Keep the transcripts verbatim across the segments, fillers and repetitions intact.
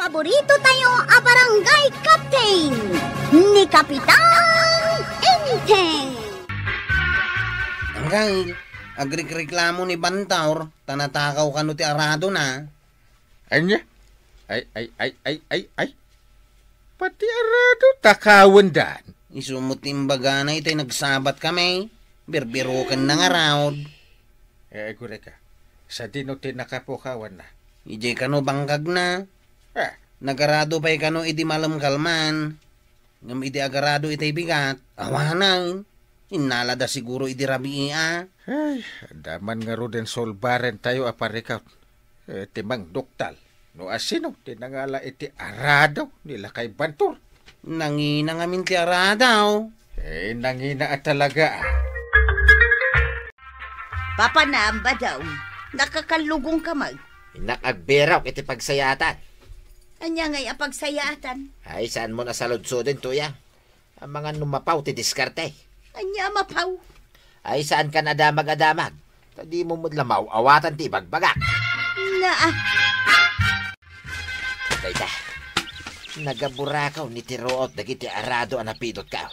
Paborito tayo a barangay captain, ni Kapitan Enteng. Anggail, agrikreklamo ni Bantaur, ta natakaw kano ti aradona. Ania? Ay, ay, ay, ay, ay, ay. Pati arado, takawendan. Isu met ti imbagana itay nagsabat kami. Birbirokenna ngarud. Eh, agurayka. Sadino ti nakapukawanna? Idiay kano bangkagna. Ah. Nagarado pay kano idi malem kalman. Ngem idi agarado itay bigat, awanen. Innalada siguro idi rabii a. Ay, adda man ngaruden sulbarentayo a parikut. Eh, ti mangduktal. No asino ti nangala iti arado ni Lakay Bantaur? Nangina ngamin ti arado. Eh, nangina a talaga, ah. Papanam, Badong, nakakallugongka met. Innak agbirok iti pagsayaatan. Ania ngay a pagsayaatan? Ay, saanmo a saludsoden, tuya. Amangan no mapaw ti diskarte. Ania a mapaw? Ay, saankan a damag-adamag. Ta dimo met la maaw-awatan ti ibagbagak. Naa. Dayta, nagaburakaw ni ti ruot dagiti arado a napidotkaw.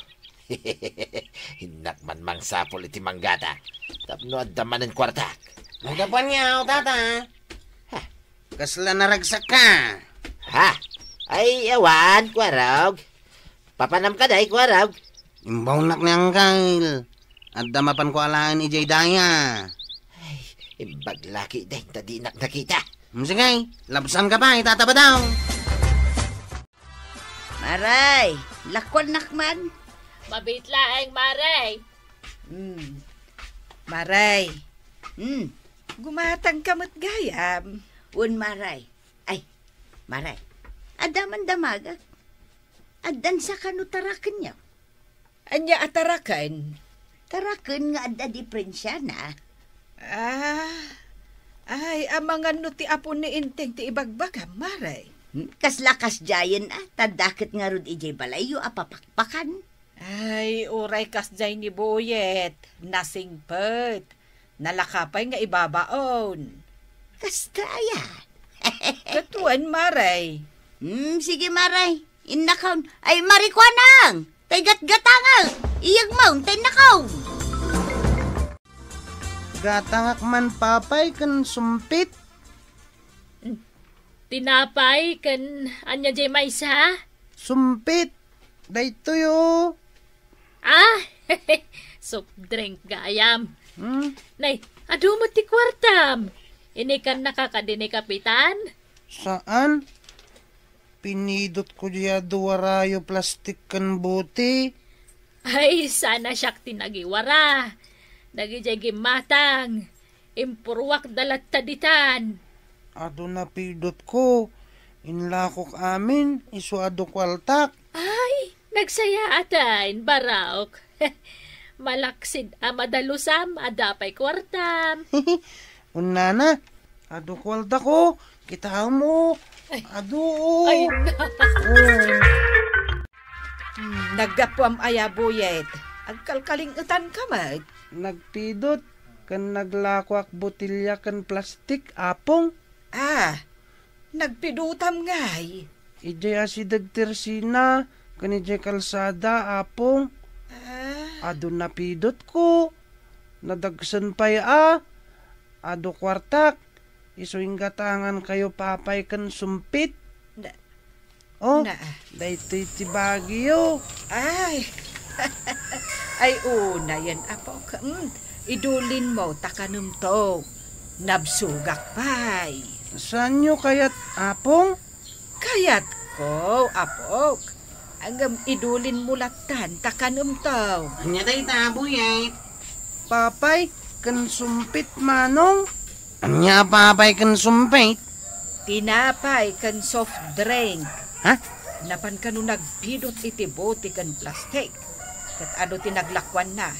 Innak man mangsapul iti manggata. Tapno adda manen kuartak. Nagapuan nga, tata. Ha? Kasla naragsakka? Ha? Ay, awan, kuarog. Papanam kadi, kuarog? Imbawnak ni Angkel. Adda mapanko alaen idiay daya. Ay, imbag laki dayta dinak nakita. Hmm, sige, labsanka pay, Tata Badong. Maray, lakuannak man. Mabiit laeng, Maray. Hmm. Maray. Hmm. Gumatangka met gayam. Wen, Maray. Ay, Maray. Adda man damagak. Addan sa kano tarakenyo? Ania a taraken? Taraken nga adda diperensiana. Ah, ay, amangan no ti apo ni Enteng ti ibagbagam, Maray. Hmm, kasla kasdiayen a, ta adda ket ngarud idiay balayyo a papakpakan. Ay, uray kasdiay ni Buyet, nasingpet. Nalaka pay nga ibabaon. Kasta aya. Ket wen, Maray. Hmm, sige, Maray. Innakon. Ay, Maray, kuanang! Tay gatgatangak! Iyagmon, tay innakon! Gatangak man, Papay, ken sumpit. Tinapay ken ania diay maysa? Sumpit. Daytoy, o. Ah, soft drink gayam. Hmm? Nay, adu met ti kuartam. Inikannaka kadi ni Kapitan? Saan? Pinidotko diay adu a rayo plastik ken bote. Ay, sana siak ti nagiwara. Dagidiay gimmatang. Impurruakda latta ditan. Adu napidotko. Inlakok amin, isu adu kuartak. Ay, nagsayaatan, Barok. Malaksid a madalusam, adda pay kuartam. Unana, adu kuartak, o. Kitaem, o. Ay. Adu, o. Ay, na. O. Hmm, naggapuam aya, Buyet? Agkalkaling-etanka met. Nagpidot ken naglakoak botelia ken plastik, Apong. Ah, nagpidotam ngay? Idiay asideg ti resina ken idiay kalsada, Apong. Ah. Adu napidotko. Nadagsen pay a. Adu kuartak. Isu inggatangankayo, Papay, ken sumpit. Na-, O, na- daytoy ti bagiyo. Ay. Ay, unayen, apok. Mm, idulinmo ta kanemto. Nabsogak pay. Saanyo kayat, Apong? Kayatko, apok. Ngem idulinmo lattan ta kanemto. Ania dayta, Buyet? Papay ken sumpit, Manong. Ania a papay ken sumpit? Tinapay ken soft drink. Ha? Napan kano nagpidot iti bote ken plastik. Ket adu ti naglakuanna.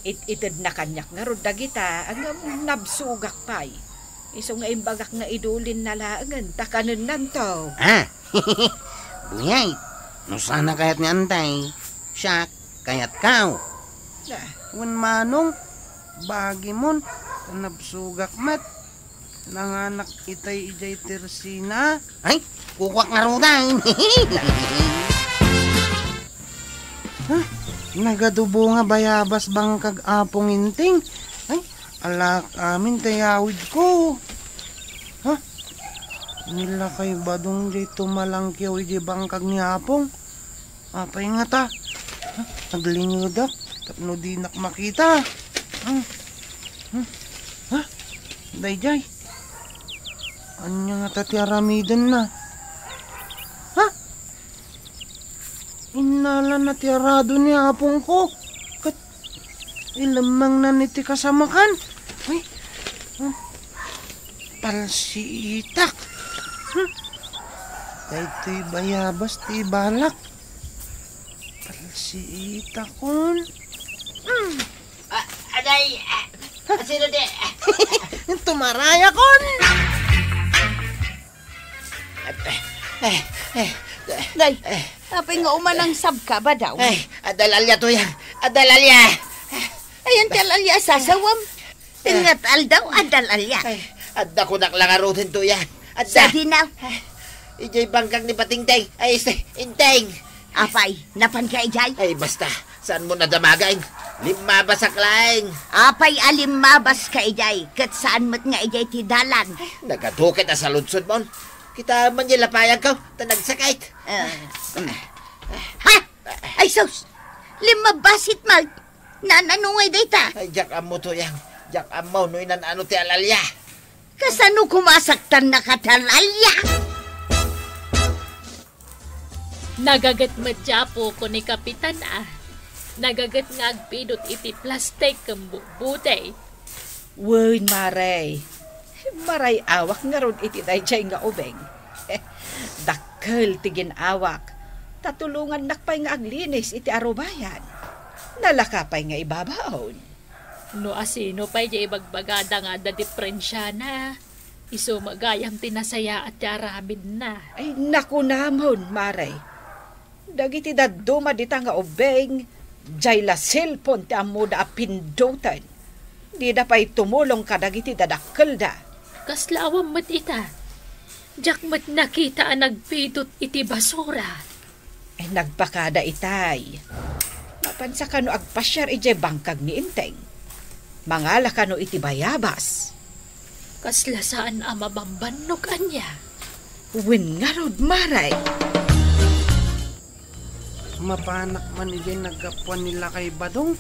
It-itedna kaniak ngarud dagita, ngem nabsogak pay. Isu nga imbagak nga idulinna laengen ta kanennanto. Ah, Buyet, no sana kayat ni Antay, siak, kayatko. Ah. Wen Manong, bagimon, ta nabsogak met. Nanganak itay idiay tersina. Ay, kukuak ngaruden. Ha? Nagadubo nga bayabas bangkag Apong Inting. Ay, alak amin tay awidko. Ha? Ni lakay Badong diay tumalangkiw idiay bangkag ni Apong. Apay ngata? Ha? Aglingedak tapno dinak makita. Hmm. Hmm. Ha? Daydiay. Ania ngata ti aramidenna? Ha? Innalana ti arado ni apongko. Ket ilemmengnan iti kasamakan. Ay. Hmm. Palsiitak. Hmm. Daytoy bayabas ti ibalak. Palsiitakon. Hmm. Ah, aday, ah, sino di? Tumarayakon. Eh, eh, eh, Day, eh, apay nga umanangsabka, Badong? Eh, adda lalia to yan. Adda lalia. Ayan ti lalia a sasawam. Ti ngat aldaw, adda lalia. Ay, adda kunak la ngaruden to yan. Adda. Sadino? Ay, idiay bangkag ni Batingteng. Ay, este, Inteng. Apay, napanka idiay? Ay, basta. Saanmo nadamagen? Limmabasak laeng. Apay a limmabaska idiay, ket saan met nga idiay ti dalan? Ay, nagaduket a saludsodmon. Kita man di lapayagko, ta nagsakit. Ah. Ha? Ay, sus! Limmabasit met. Naan-ano ngay dayta? Ay, diak ammo to yan. Diak ammo no inan-ano ti alalia. Kasano kumasaktan na ka ti alalia? Nagaget met ti apok ni Kapitan a. Nagaget nga agpidot iti plastik ken butbutey. Wen, Mare. Maray-awak ngarud iti daydiay nga ubing. Dakkel ti gin-awak, ta tulongannak pay nga aglinis iti arubayan. Nalaka pay nga ibabaon. No asino pay diay ibagbagada nga adda diperensiana, isu met gayam ti nasayaat ti aramidna. Ay, nakunamon, Mare. Dagiti dadduma dita nga ubing, diay la cellphone ti ammoda a pindoten. Dida pay tumulong kadagiti dadakkelda. Kasla awan met ita. Diak met nakita a nagpidot iti basura. Ay, nagpakada itay. Mapansa kano agpasiar idiay bangkag ni Inteng? Mangala kano iti bayabas? Kasla saan a mabambannok ania? Wen ngarud, Mare. Mapanak man idiay naggapuan ni Lakay Badong.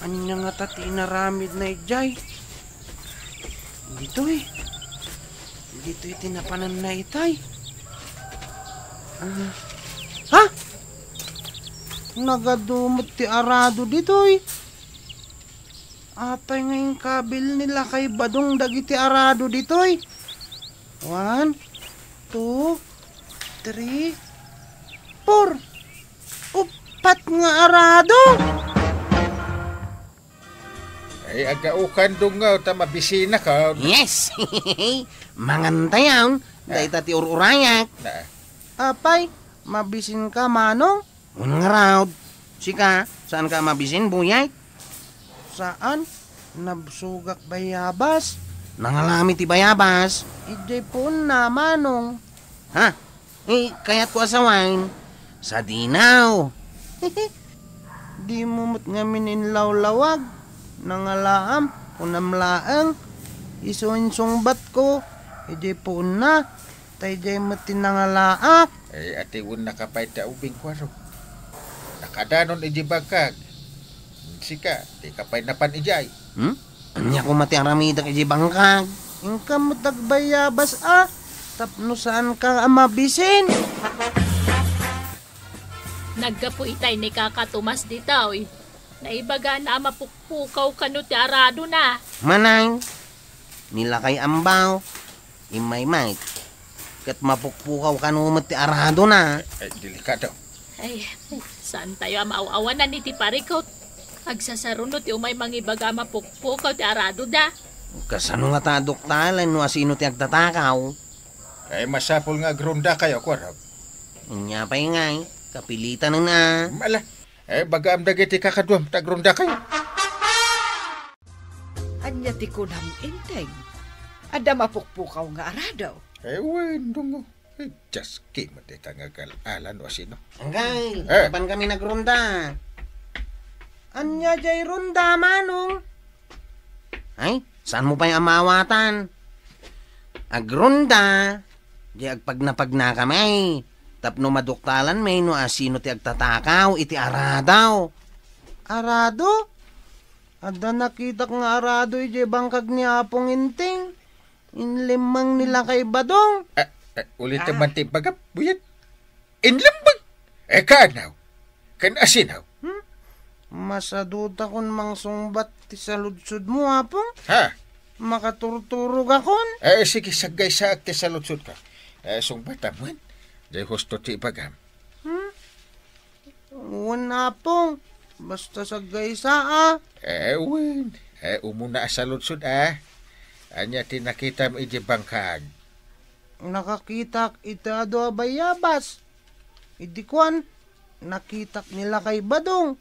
Ania ngata ti inaramidna idiay? Ditoy. Ditoy ti napananna itay. Ah. Ha? Nagadu met ti arado ditoy. Apay nga inkabil ni Lakay Badong dagiti arado ditoy? One, two, three, four. Uppat nga arado! Ay, agaukan dungaw ta mabisinakon. Yes! Mangantayon, dayta ti ur-urayak. Na. Apay, mabisinka, Manong? Wen ngarud, sika, saanka a mabisin, Buyay? Saan, nabsogak bayabas. Nangalaami ti bayabas? Idiay puonna, Manong. Ha? Eh, kayatko a sawen. Sadino? Dimo met ngamin inlawlawag. Nangalaam, kunam laeng. Isu insungbatko. Idiay puonna. Tay diay met ti nangalaak. Eh, atiwennaka pay ta ubing, kuaro. Nakadanon idiay bangkag. Sika, dika pay napan idiay. Hmm? Ania koma ti aramidek idiay bangkag? Inka met agbayabas a, tapno saanka a mabisin. Naggapu itay ni Kaka Tomas ditoy. Naibagana a mapukpukaw kano ti aradona. Manay, ni Lakay Ambaw, immaymay, ket mapukpukaw kano met ti aradona. Ay, delikado. Ay, saantayo a maaw-awanan iti parikut. Agsasaruno ti umay mangibaga a mapukpukaw ti aradoda. Kasano ngata a duktalan no asino ti agtatakaw? Ay, masapul nga agrondakayo, kuarog. Ania pay ngay, kapilitanen a. Ala, eh, bagaam dagiti kakaduam, ta agrondakayo. Ania ti kunam, Inteng? Adda mapukpukaw nga arado. Eh, wen, dungo. Eh, just kimo dita nga gal-ala no asino. Anggal, Eh. apan kami nagrunda. Ania jay runda, Manong? Ay, saan mo pay amawatan? Agrunda, di agpagnapagnakami. Tapno maduktalanmi no asino ti agtatakaw iti arado. Arado? Adda nakitak nga arado idiay bangkag ni Apong Enteng. Inlemmeng ni Lakay Badong. Ah, ah, ulitem Ah. man ti ibagam, buyat. Inlemmeng? Eh, kaanaw? Ken asinaw? Hmm? Masadutakon mangsungbat ti saludsodmo, Apong. Ha? Makaturturogakon. Eh, sige, saggaysaak ti saludsodko. Eh, sungbatam wen. Jay husto ti ibagam. Hmm? Wen, Apong. Basta saggaysa, a. Eh, wen. Eh, umuna a saludsod, a. Ania ti nakitam idiay bangkag? Nakakitak iti adu a bayabas. Idi kuan, nakitak ni Lakay Badong.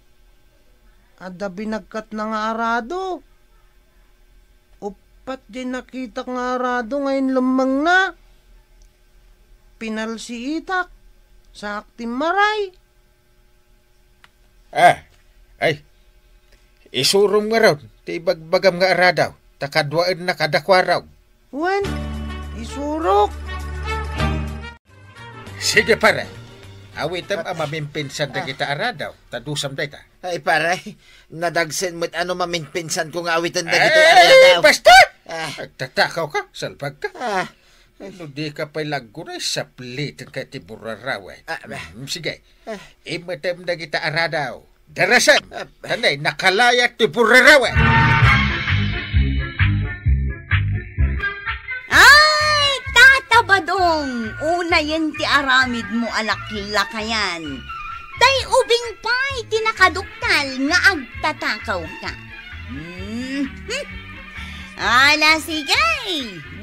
Adda binagkatna nga arado. Uppat jay nakitak nga arado nga inlemmengna. Pinalsiitak. Saak ti maray. Ah, ay. Isurom ngarud ti ibagbagam nga arado, ta kaduaenna kadakuada. Wen, isurok. Sige, pare. Awitem a mamimpinsan Ah. dagita arado, ta dusam dayta. Ay, pare, nadagsen met a no mamimpinsanko nga awiten dagitoy Ay, arado. basta! Ah. Agtatakaw ka, salbag ka. Ah. No di ka pay la aggunay, sapliten ka iti burarawe. Ah, ba. Mm, sige. Ah. Imetem dagita arado. Darasem! Ah, ba. Tanay, nakalayat ti burarawe! Ay, Tata Badong, unayen ti aramidmo a laklakayan. Tay ubing pay ti nakaduktal nga agtatakawka. Hmm, hmm. Ala, sige.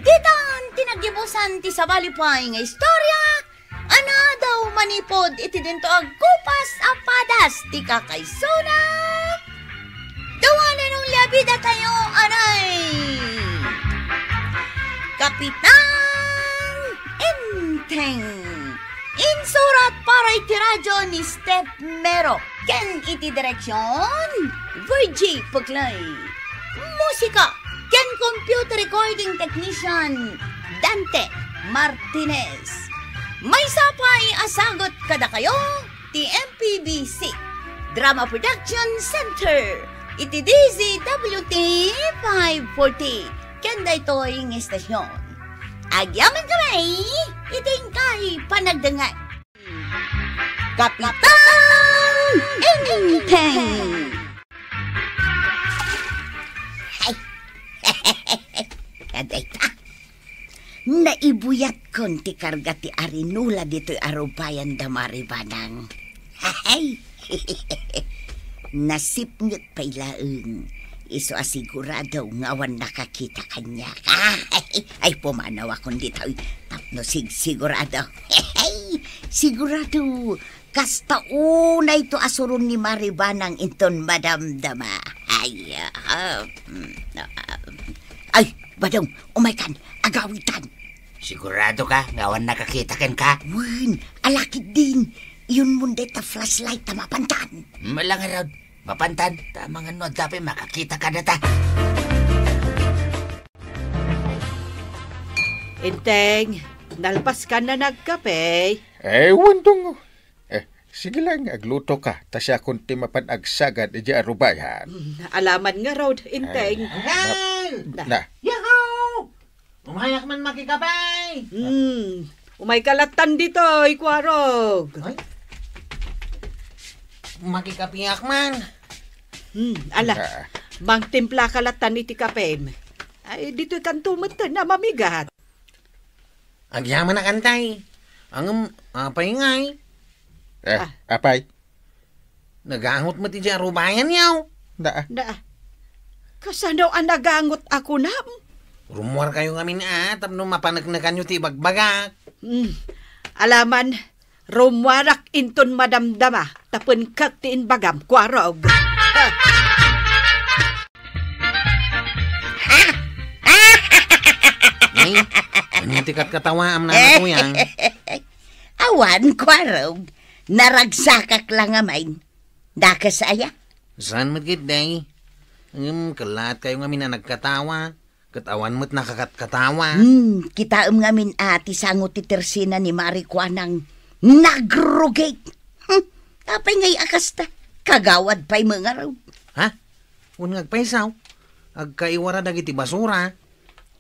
Ditan ti nagibusan ti sabali pay nga istorya. Anadaw manipud iti dinto agkupas a padas ti kakaisuna. Duanan uli a bidatayo, anay! Kapitan Enteng. Insurat para iti radyo ni Steph Mero. Ken iti direksion, Virgie Puclay. Musika ken computer recording technician, Dante Martinez. Maysa pay a sagut kadakayo ti M P B C Drama Production Center iti D Z W T five forty. Ken daytoy nga estasion. Agyamankami iti inkay panagdengngeg. Kapitan Enteng. Ay. Kadayta. Naibuyatkon ti karga ti arinola ditoy arubayan da Maribanang. Ay. Nasipnget pay laeng. Isu a sigurado nga awan nakakita kaniak. Ay, ay, pumanawakon ditoy tapno sigsigurado. Sigurado, kasta unayto a suron ni Maribanang inton madamdama. Ay, ah, mm, ah, ay, Badong, umaykan, agawitan. Sigurado ka nga awan nakakita kenka? Wen, alakid din. Iyon mo dayta flashlight ta mapantan. Malangarod. Mapantan, ta amangan no adda pay makakita kadata. Enteng, nalpas ka na nagkape? Eh, wen, Dong. Eh, sige lang, agluto ka, ta siakon ti mapan agsagad iti arubayan. Mm, alaman ngarud, Enteng. Eh, Angel! na, na. Yahoo! Umayak man makikape! Hmm, umayka lattan ditoy, Kuarog. Ay? Makikapeak man. Hmm, ala, Ah. mangtimplaka lattan iti kapem. Ay, ditoy kanto met na mamigat. Agyamanak, Enteng. Ngem, apay ngay? Eh, Ah. apay? Nagangot met iti arubayan yaw. Daa. Daa. Kasano a nagangot a kunam? Rummuarkayo ngamin a, tapno mapaneknekanyo ti ibagbagak. Hmm. Alaman, rummuarak inton madamdama, ta penkek ti imbagam, Kuarog. Eh, ano ti katkatawaam, Nana Tuyang? Awan, Kuarog. Naragsakak la ngamin. Dakes aya? Saan met ketdi? Ngem, kellaat kayo ngamin a nagkatawa. Ket awan met nakakatkatawa. Hmm, kitaem ngamin a ti sango ti tersena ni Mari Kuanang nagrugit. Hmm, apay ngay a kasta? Kagawad pay met ngarud. Ha? Wen nga agpayso, agkaiwara dagiti basura.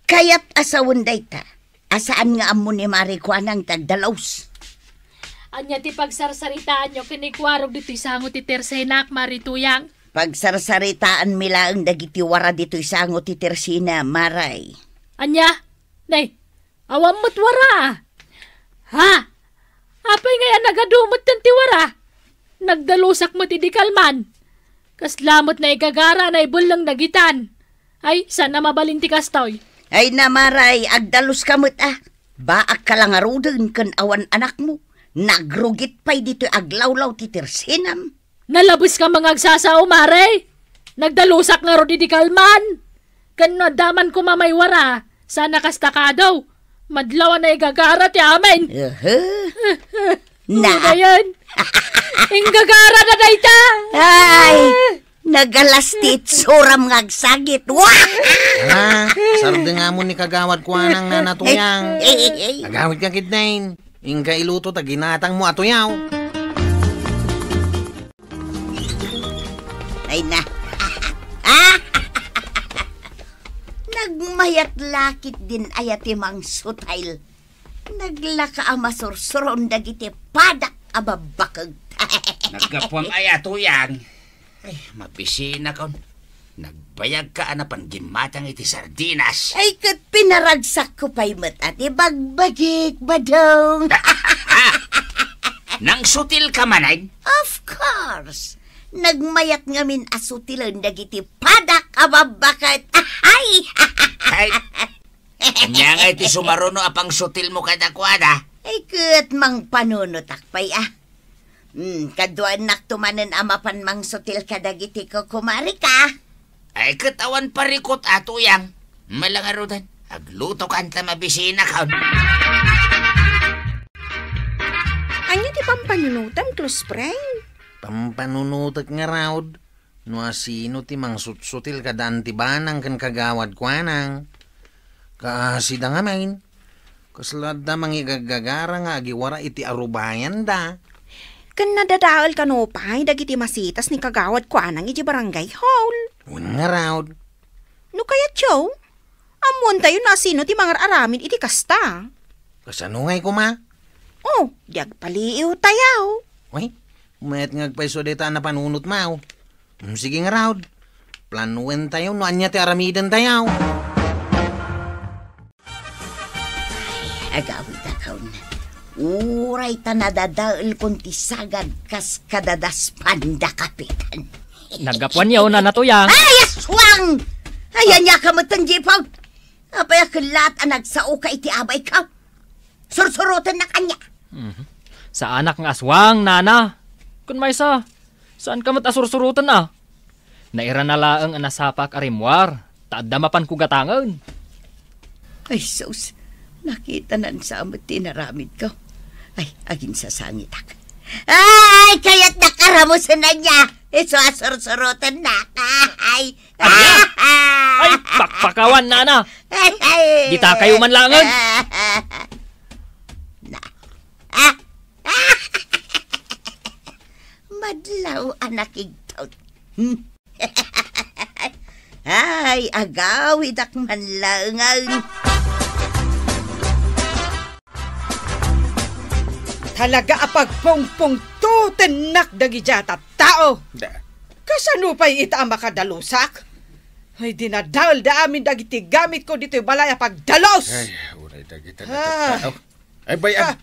Kayat a sawen dayta, a saan nga ammo ni Mari Kuanang ti agdalus. Ania ti pagsarsaritaanyo ken ni Kuarog ditoy sango ti tersenak, Mari Tuyang? Pagsarsaritaanmi laeng dagiti wara ditoy sango ti tersena, Mari. Ania? Nay, awan met wara. Ha? Apay ngay a nagadu met ti wara? Nagdalusak met idi kalman. Kasla met naigagara a naibelleng dagitan. Ay, saan a mabalin ti kastoy? Ay, Mari, agdaluska met a. Baakka la ngaruden ken awan anakmo. Nagrugit pay ditoy aglawlaw ti tersenam. Nalabeska nga agsasao, Mari? Nagdalusak ngarud idi kalman. Ken no adda man koma may wara, saan a kasta kadaw. Madlaw a naigagara ti amin. Aha. Na. Ano yan? Inggagara na dayta. Ay, nagalas ti itsuram nga agsagit. Wah! Ah, sardengam ni Kagawad Kuanang, Nana Tuyang. Agawidka ketdin. Inka iluto ta ginatangmo a tuyaw. Ay na. Nagmayat la ketdin aya ti mangsutil. Naglaka a masursuron dagiti padak a babbakeg. Naggapuam aya, Tuyang. Ay, mabisinakon. Nagbayagka a napan gimmatang iti sardinas. Ay, ket pinaragsakko pay met a ti bagbagik, Badong. Nangsutilka manen? Of course. Nagmayat ngamin a sutilen dagiti padak a babbakeg. Ay! Ay, ania ngay ti sumaruno a pangsutilmo kadakuada? Ay, ket mangpanunotak pay a. Hmm, kaduaennakto manen a mapan mangsutil kadagiti kukumarika. Ay, ket awan parikut a, Tuyang. Mala ngaruden, aglutokan ta mabisinakon. Ania ti pampanunotem, close friend? Pampanunotek ngarud, no asino ti mangsutsutil kada Anti Banang ken Kagawad Kuanang. Kaasida ngamin. Kasla adda mangigaggagara nga agiwara iti arubayanda. Ken nadadael kano pay dagiti masitas ni Kagawad Kuanang iti barangay hall. Wen ngarud. No kayatyo, ammoentayo no asino ti mangar-aramid iti kasta. Kasano ngay koma? Oh, di agpaliiwtayo. Wen, mayat nga agpayso dayta a napanunotmo. Mm, sige ngarud. Planuentayo no ania ti aramidentayo. Ay, agawidakon. Uray ta nadadaelkon ti sagad kas kadadaspanda, Kapitan. Naggapuanyo, Nana Tuyang. Ay, aswang! Ay, ania ka met, Jipaw? Apay a kellaat a nagsaoka iti abayko? Sursurotennak ania? Mhm. Saanak nga aswang, Nana. Kun maysa, saanka met a sursuroten a? Nairana laeng a nasapak a rimmuar, ta adda mapanko gatangen. Ay, sus, nakitanan sa met ti inaramidko. Ay, aginsasangitak. Ay, kayatnak a ramusen ania? Isu a sursurotennak. Ay, Ania? Ay, pakpakawan, Nana. Ay, ay. Dita kayo man laengen. Na. Madlaw a nakigtot. Ay, agawidak man laengen. Talaga a pagpungpungtotennak dagiti a tattao. Da. Kasano pay ita a makadalusak? Ay, dinadaelda amin dagiti gamitko ditoy balay a pagdalus. Ay, uray dagita Ah. natattao. Ay, bay-an. Ah.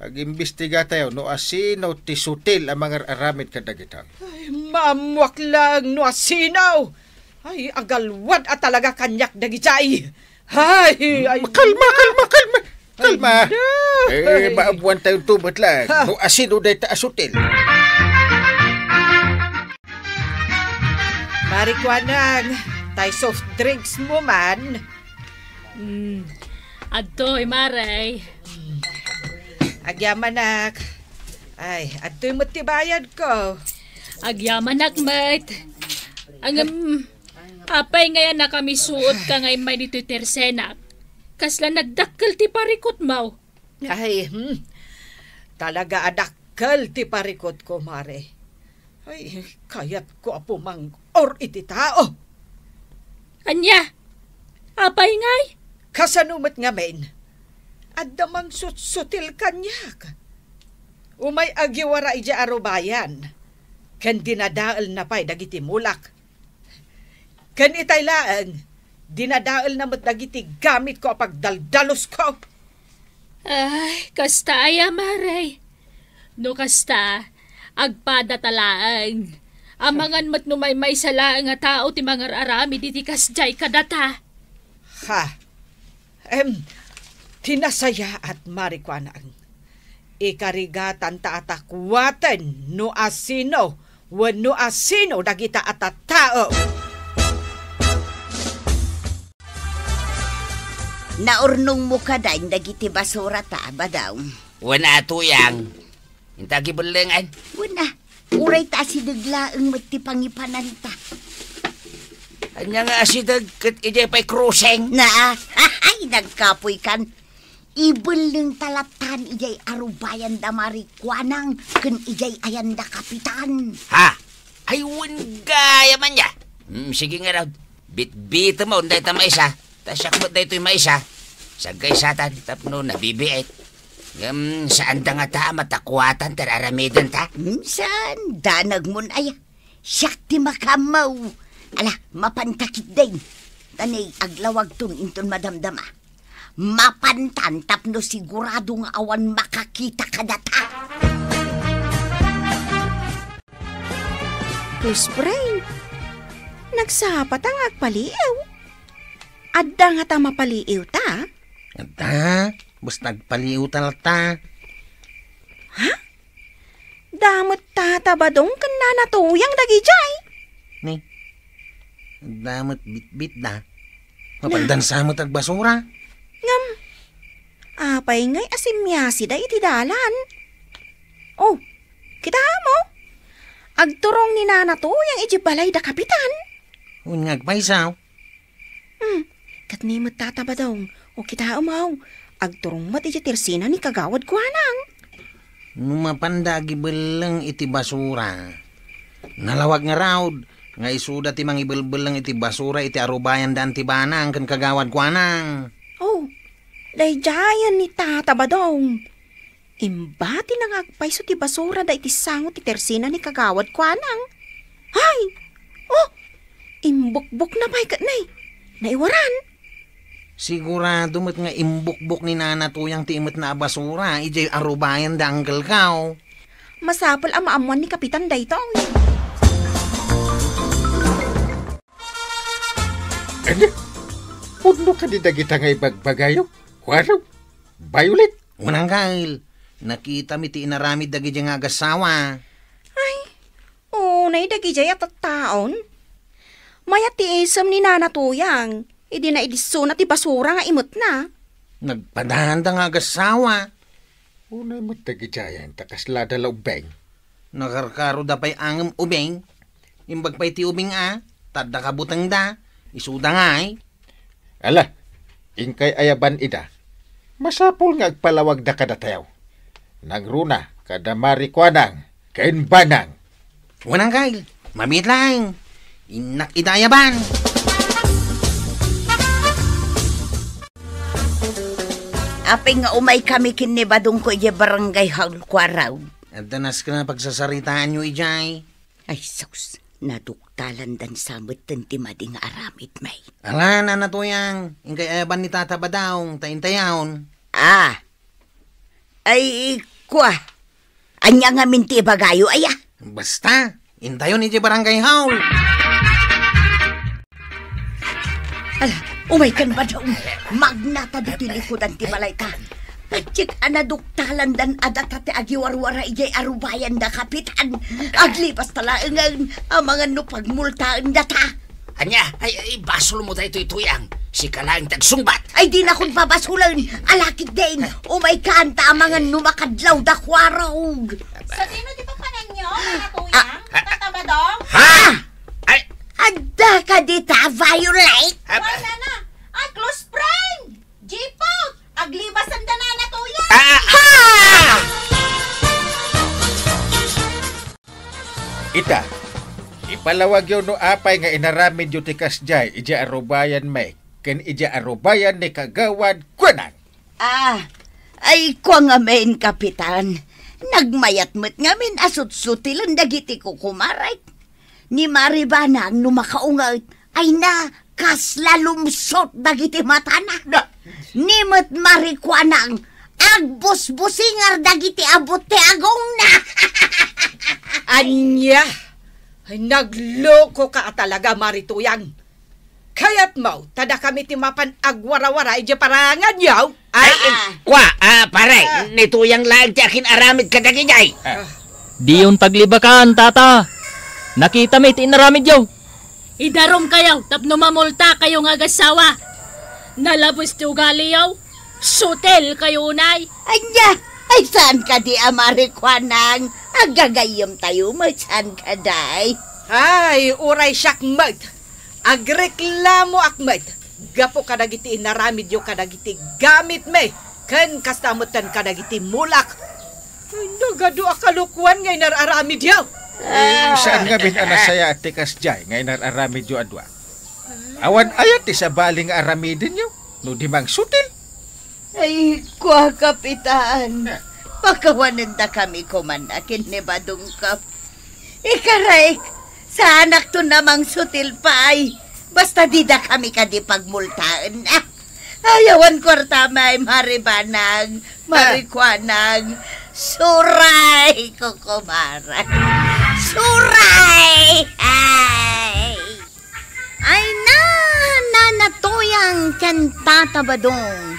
Agimbistigatayo no asino ti sutil a mangar-aramid kadagita. Ay, maammuak laeng no asino. Ay, agalwad a talaga kaniak dagijay. Ay, ay, Kalma, kalma, kalma. Kalma. Ay, Eh, ay. Maabuan tayo tubet lang. Ha? No asino dayta a sutil. Mari Kuanang, tay soft drinks mo man. Mm. Adtoy, Mare. Agyamanak. Ay, adtoy met ti bayadko. Agyamanak met. Ngem, apay ngay a nakamisuotka nga immay ditoy tersenak? Kasla nagdakkel ti parikutmo. Ay, hmm. Talaga a dakkel ti parikutko, Mare. Ay, kayatko a pumang-or iti tao. Ania? Apay ngay? Kasano met ngamin? Adda mangsutsutil kaniak. Umay agiwara idiay arubayan, ken dinadaelna pay dagiti mulak. Ken itay laeng, dinadaelna met dagiti gamitko a pagdaldalusko. Ay, kasta aya, Mare. No kasta, agpadata laeng. Amangan met no maymaysa laeng a tao ti mangar-aramid iti kasdiay kadata. Ha? Em, ti nasayaat, Mare Kuanang. Ikarigatanta a takuaten no asino wenno asino dagita a tattao. Naurnongmo kadi dagiti basurata, Badong? Wen a, Tuyang. Inta agibellengan. Wen a, uray ta asideg laeng met ti pangipananta. Ania nga asideg ket idiay pay kruseng? Na, ay, nagkapoykan. Ibellengta lattan idiay arubayan da Mare Kuanang ken idiay ayan da Kapitan. Ha? Ay, wen gayam ania. Hmm, sige ngarud. Bitbitemon dayta maysa. Ta siak met daytoy maysa. Sagkaysatan tapno nabibiit. Ngem, saanda ngata a matakuatan ti ar-aramidenta? Hmm, saan? Danagmon aya. Siak ti makaammo. Ala, mapanta ketdin. Ta ni aglawagton inton madamdama. Mapantan tapno sigurado nga awan makakita kadata. Close friend, nagsapata nga agpaliiw. Adda ngata mapaliiwta? Adda, basta agpaliiwta latta. Ha? Damet Tata Badong ken Nana Tuyang dagidiay. Ni, adda met bitbitda. Mapandansa met agbasura. Ngem, apay ngay a simmiasida iti dalan? Oh, kitaem, oh. Agturong ni Nana Tuyang idiay balay da Kapitan. Wen nga agpayso. Hmm, ket ni met Tata Badong, o kitaem, aw, agturong met idiay tersena ni Kagawad Kuanang. No mapanda agibelleng iti basura, nalawag ngarud nga isuda ti mangibelbelleng iti basura iti arubayan da Anti Banang ken Kagawad Kuanang. Oh, daydiayen ni Tata Badong. Imbatina nga agpayso ti basura da iti sango ti tersena ni Kagawad Kuanang. Hay! Oh! Imbukbokna pay ket nay, naiwaran. Sigurado met nga imbukbok ni Nana Tuyang ti imetna a basura idiay arubayan da Uncle Kao. Masapul a maammuan ni Kapitan daytoy. Ania? Pudno kadi dagita nga ibagbagayo? Kuano? Violet? Wen, Uncle, nakitami ti inaramid dagidiay nga agassawa. Ay, unay dagidiay a tattaon. Mayat ti isem ni Nana Tuyang, idi naidissona ti basura nga imetna. Nagpadaanda nga agassawa. Unay met dagidiayen ta kasla da la ubbing. Nakarkaroda pay ngem ubing. Imbag pay ti ubing a, ta adda kabutengda. Isuda ngay. Ala, inkay ayaban ida. Masapul nga agpalawagda kadatayo. Nangruna kada Mari Kuanang ken Banang. Wen, Uncle, mamit laeng. Innak ida ayaban. Apay nga umaykami ken ni Badongko idiay barangay hall, Kuarog? Adda nasken a pagsasaritaanyo idiay. Ay, sus, naduktalandan sa metten ti madi nga aramidmi. Ala, Nana Tuyang, inkay ayaban ni Tata Badong, ta intayon. Ah. Ay, kua. Ania ngamin ti ibagayo, aya? Basta, intayon iti barangay hall. Ala, umaykan, Badong. Magnata ditoy likudan ti balayta. Patiek a naduktalandan a data ti agiwarwara idiay arubayan da Kapitan. Aglibasta laengen, amangan no pagmultaendata. Ania? Ay, ay, basolmo daytoy, Tuyang. Sika laeng ti agsungbat. Ay, dinakon pabasulen. Ala ketdin. Umayka, anta amangan no makadlaw da kuarog. Sadino ti papananyo, Nana Tuyang? Ah, ah. Tata Badong? Ha? Ay. Adda kadi ta, Violet? Ah. Wala na. Ay, close friend. Jipot. Aglibasan da, Nana Tuyang. Ah, ha! Ita, ipalawagyo no apay nga inaramidyo ti kasdiay idiay arubayanmi ken idiay arubayan ni Kagawad Kuanang. Ah, ay, kua ngamin, Kapitan. Nagmayat met ngamin a sutsutilen dagiti kukumarek. Ni Maribanang no makaunget, ay na, kasla lumsot dagiti matana. Na- Ni met Marikuanang, agbusbusingar dagiti abut ti agongna. Ania? Ay, naglokoka a talaga, Marituyang. Kayatmo, ta dakami ti mapan agwarawara idiay paranganyo? Ay, ah, eh, kua, ah, pare, ah, ni Tuyang laeng ti akin-aramid kadagijay. Ah. Diyon taglibakan, tata. Nakitami ti inaramidyo. Idarumkayo tapno mamultakayo nga agassawa. Nalabes ti ugaliyo. Sutil kayo unay. Ania, ay saan kadi a Marikuanang? Agagayyemtayo met, saan kadi? Ay, uray siak met. Agreklamoak met gapu kadagiti inaramidyo kadagiti gamitmi ken kasta metten kadagiti mulak. Ay, nagadu a kalokuan nga inar-aramidyo. Eh, saan ngamin a nasayaat ti kasdiay nga inar-aramidyo a dua? Awan aya ti sabali nga aramidenyo no di mangsutil? Ay, kua, Kapitan. Eh. Pakawanendakami koman a ken ni Badongko. Ikaraik, saanakton a mangsutil pay. Basta didakami kadi pagmultaen. Ah, ay, awan kuartami, Maribanang, ah, Marikuanang. Suray, kukumarak. Suray! Ay! Ay na, Nana Tuyang ken Tata Badong,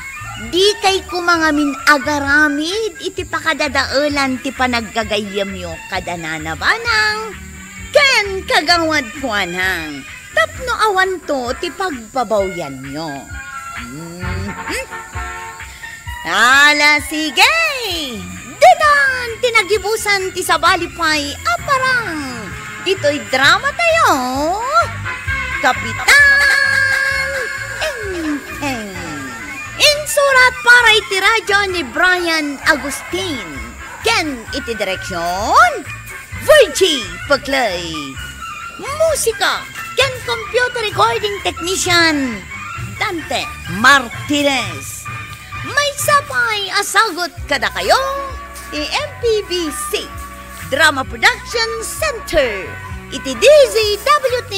dikay koma ngamin agaramid iti pakadadaelan ti panaggagayyemyo kada Nana Banang ken Kagawad Kuanang tapno awanto ti pagbabawianyo. Mhm. Ala, sige! Ditan ti nagibusan ti sabali pay a parang ditoy drama tayo, Kapitan Enteng. Insurat para iti radyo ni Brian Agustin. Ken iti direksyon, Virgie Paclay. Musika ken computer recording technician, Dante Martinez. Maysa pay a sagut kadakayo ti M P B C Drama Production Center iti D Z W T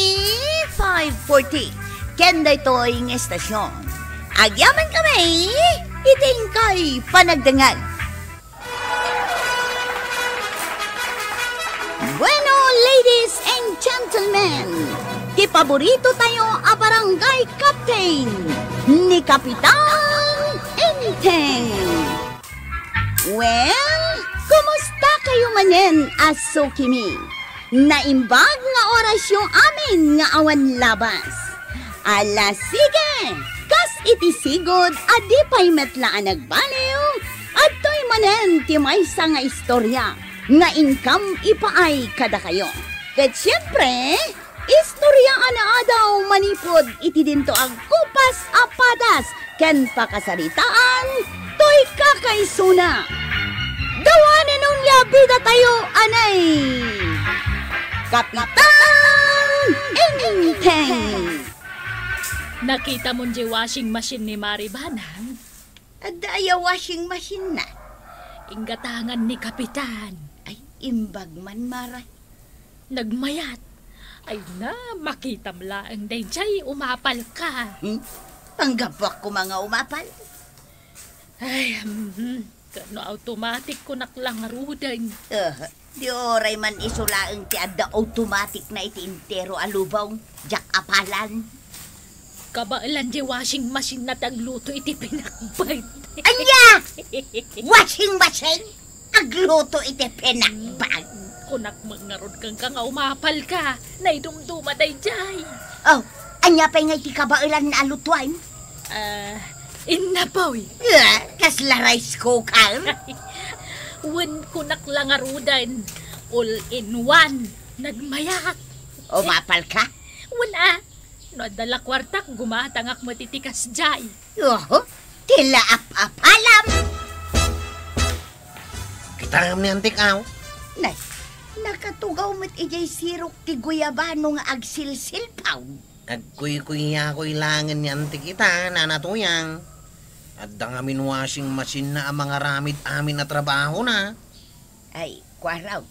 five forty. Ken daytoy nga estasyon, agyamankami iti inkay panagdengngeg. Bueno, ladies and gentlemen, ti paborito tayo a barangay captain ni Kapitan Enteng. Well, kumusta kayo manen a sukimi? Naimbag nga orasyo amin nga awan labas. Ala, sige! Kas iti sigud a di pay met la a nagbaliw, adtoy manen ti maysa nga istorya nga inkam ipaay kadakayo. Ket siempre, istorya a naadaw manipud iti dinto agkupas a padas ken pakasaritaan toy kakaisuna. Dawanen onia bidatayo, anay! Kapitan Enteng! Nakitamon diay washing machine ni Maribanang? Adda aya washing machine na? Inggatangan ni Kapitan. Ay, imbag man, Mara. Nagmayat. Ay na, makitam laeng daydiay, umapalka. Hmm? Panggapuak koma nga umapal? Ay, mhm. Kano automatic ko naklangaruden. Ah, di oray man isu laeng ti adda automatic na iti entero a lubong, diak apalan. Kabaelan diay washing machine na ti agluto iti pinakbet. Ania? Washing machine? Agluto iti pinakbag. Kunak met ngarud kenka nga umapalka. Naidumduma daydiay. Oh, ania pay nga iti kabaelan a lutuan? Ah, Innapoy. Ah, kasla rice cooker? Wen kunak la ngaruden, all in one. Nagmayak. Umapal ka? Wen a. No adda la kuartak, gumatangak met iti kasdiay. Oho, ti la ap-apalam. Kitam ni Antik, aw. Nay, nakatugaw met idiay sirok ti guyabano nga agsilsilpaw. Agkuykuyyakoy laengen ni Antik ita, Nana Tuyang. Adda ngamin washing machine-na a mangaramid amin a trabahona. Ay, kuarog,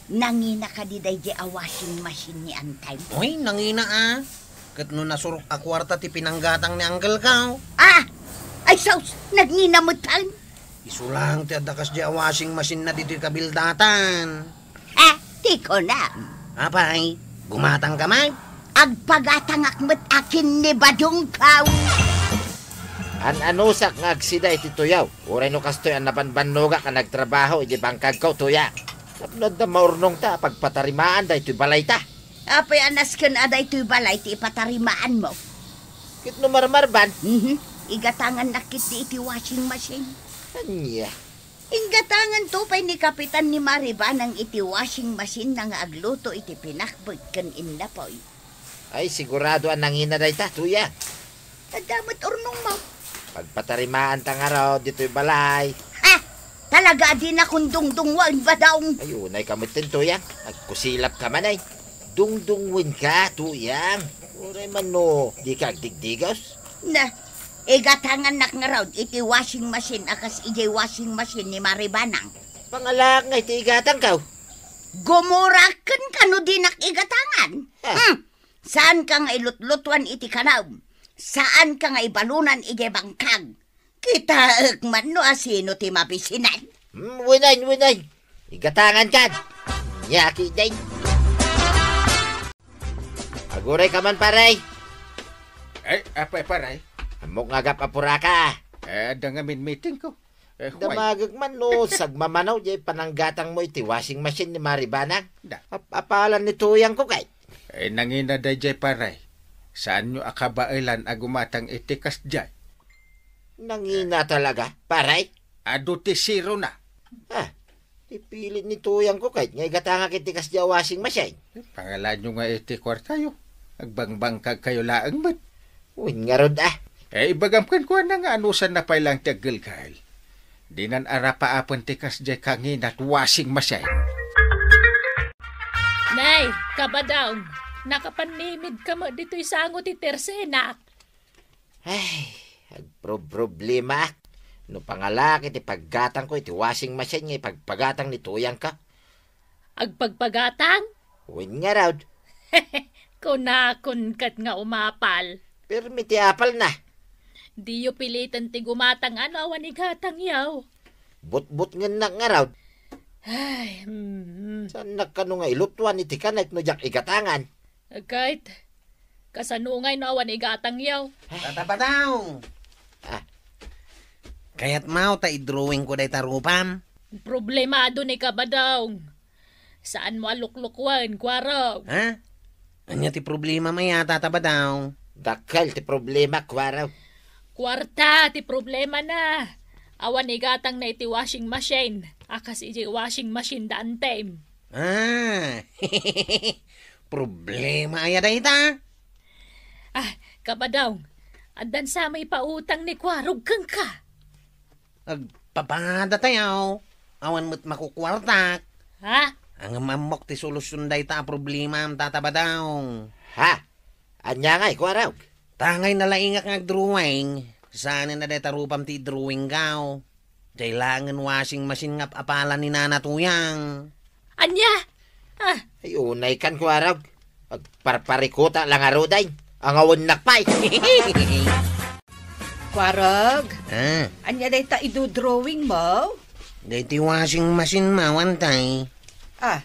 nangina kadi daydiay a washing machine ni Antay? Uy, nangina a. Ket no nasurok a kuarta ti pinanggatang ni Uncle ko. Ah! Ay, sus! Nagngina metten! Isu laeng ti adda kasdiay a washing machine-na ditoy kabildatan. Ha? Ti kunam. Apay, gumatang ka man? Agpagatangak met a ken ni Badong ko. An-anusak nga agsida iti tuyaw, uray no kastoy a nabanbannogak a nagtrabaho iti bangkagko, Tuyang. Tapno adda maurnongta a pagpatarimaan daytoy balayta. Apay a nasken a daytoy balay ti ipatarimaanmo? Ket no marmarban? Mhm. Igatangannak ketdi iti washing machine. Ania? Inggatanganto pay ni Kapitan ni Maribanang iti washing machine-na nga agluto iti pinakbet ken innapoy. Ay, sigurado a nangina dayta, Tuyang. Adda met urnongmo. Pagpatarimaanta ngarud ditoy balay. Ha? Talaga a dinakon dungdungwaen, Badong? Ay, unay ka metten, Tuyang. Agkusilap ka man, ay. Dungdungwen ka, Tuyang. Uray man no, di ka agdigdigaw. Na, igatangannak ngarud iti washing machine a kas idiay washing machine ni Maribanang. Pangalaak nga iti igatangko. Gumurak kenka no dinak igatangan. Ah. Hmm. Saanka nga ilutlutuan iti kanam. Saanka nga ibalunan idiay bangkag. Kitaek man no asino ti mabisinan. Hmm, wenay, wenay. Igatangan kan. Nyaki din. Aguray ka man, pare. Ay, apay, pare? Ammok nga agap-apuraka. Eh, adda ngamin meeting ko. Eh, why? Damagek man no sagmamano diay pananggatangmo iti washing machine ni Maribanang. Da. Ap-apalan ni Tuyang ko kay. Eh, nangina daydiay, pare. Saanyo a kabaelan a gumatang iti kasdiay? Nangina talaga, pare? Adu ti zero na. Ah, ti pilit ni Tuyang ko kayat nga igatangak iti kasdiay a washing machine. Pangalanyo nga iti kuartayo. Agbangbangkagkayo laeng met. Wen ngarud, ah. Eh, ibagam kenkuana nga anusanna pay laeng ti aggelgel. Dinan arapaapen ti kasdiay kanginat washing machine. Nay, Kabadong, nakapanmimid ka met ditoy sango ti tersenak. Ay, agproproblemaak. No pangalaak iti paggatangko iti washing machine nga ipagpagatang ni Tuyang ka. Agpagpagatang? Wen ngarud. Kunakon ket nga umapal. Permi ti apalna. Diyo piliten ti gumatang a no awan igatangyo. Butbutngennak ngarud. Ay, mm. Saannak kano nga ilutwan iti kanek no diak igatangan? Agkayt, kasano ngay no awan igatangyo? Tata Badong! Ah. Kayatmo ta idrawingko dayta rupam? Problemado ni Kabadong. Saanmo a luklukwen, kuarog. Ha? Ania ti problemam aya, Tata Badong? Dakkel ti problema, kuarog. Kuarta ti problemana. Awan igatangna iti washing machine a kas iti washing machine da Antem. Ah, problema aya dayta? Ah, Kabadong, addan sa may pautang ni kuarog kenka. Agpapadatayo, awan met makukuartak. Ha? Ngem ammok ti solusion dayta a problemam, Tata Badong. Ha? Ania ngay, kuarog? Ta ngay nalaingak nga agdrawing, saanen a dayta rupam ti idrawingko. Diay laengen washing machine nga ap-apalan ni Nana Tuyang. Ania? Ah. Ay, unay kan, kuarog. Agparparikuta la ngaruden. Angawennak pay. Kuarog? Ah. Ania dayta idudrawingmo? Dayta washing machine-mo, Antay. Ah.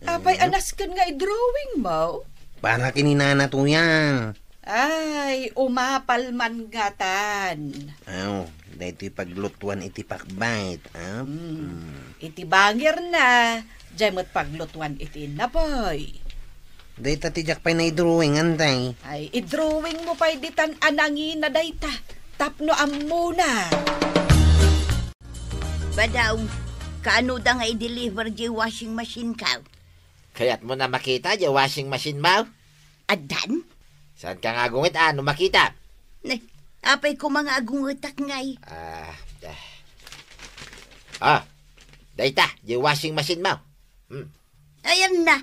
Apay, mm, a nasken nga idrawingmo? Para ken ni Nana Tuyang. Ay, umapal man ngatan. Aw, daytoy paglutuan iti pakbet, ah? Hmm. Hmm. Iti bangirna, diay met paglutuan iti innapoy. Dayta ti diak pay naidrawing, Antay. Ay, idrawing mo pay ditan a nangina dayta. Tapno ammona. Badaw, kaano da nga i-deliver di washing machine ka? Kayat mo na makita di washing machine mo? Addan? Saan ka nga agunget, ano makita? Ne, apay ko mga agungetak ngay. Ah, ah. Ah, dayta, di washing machine mo. Hmm. Ayan na.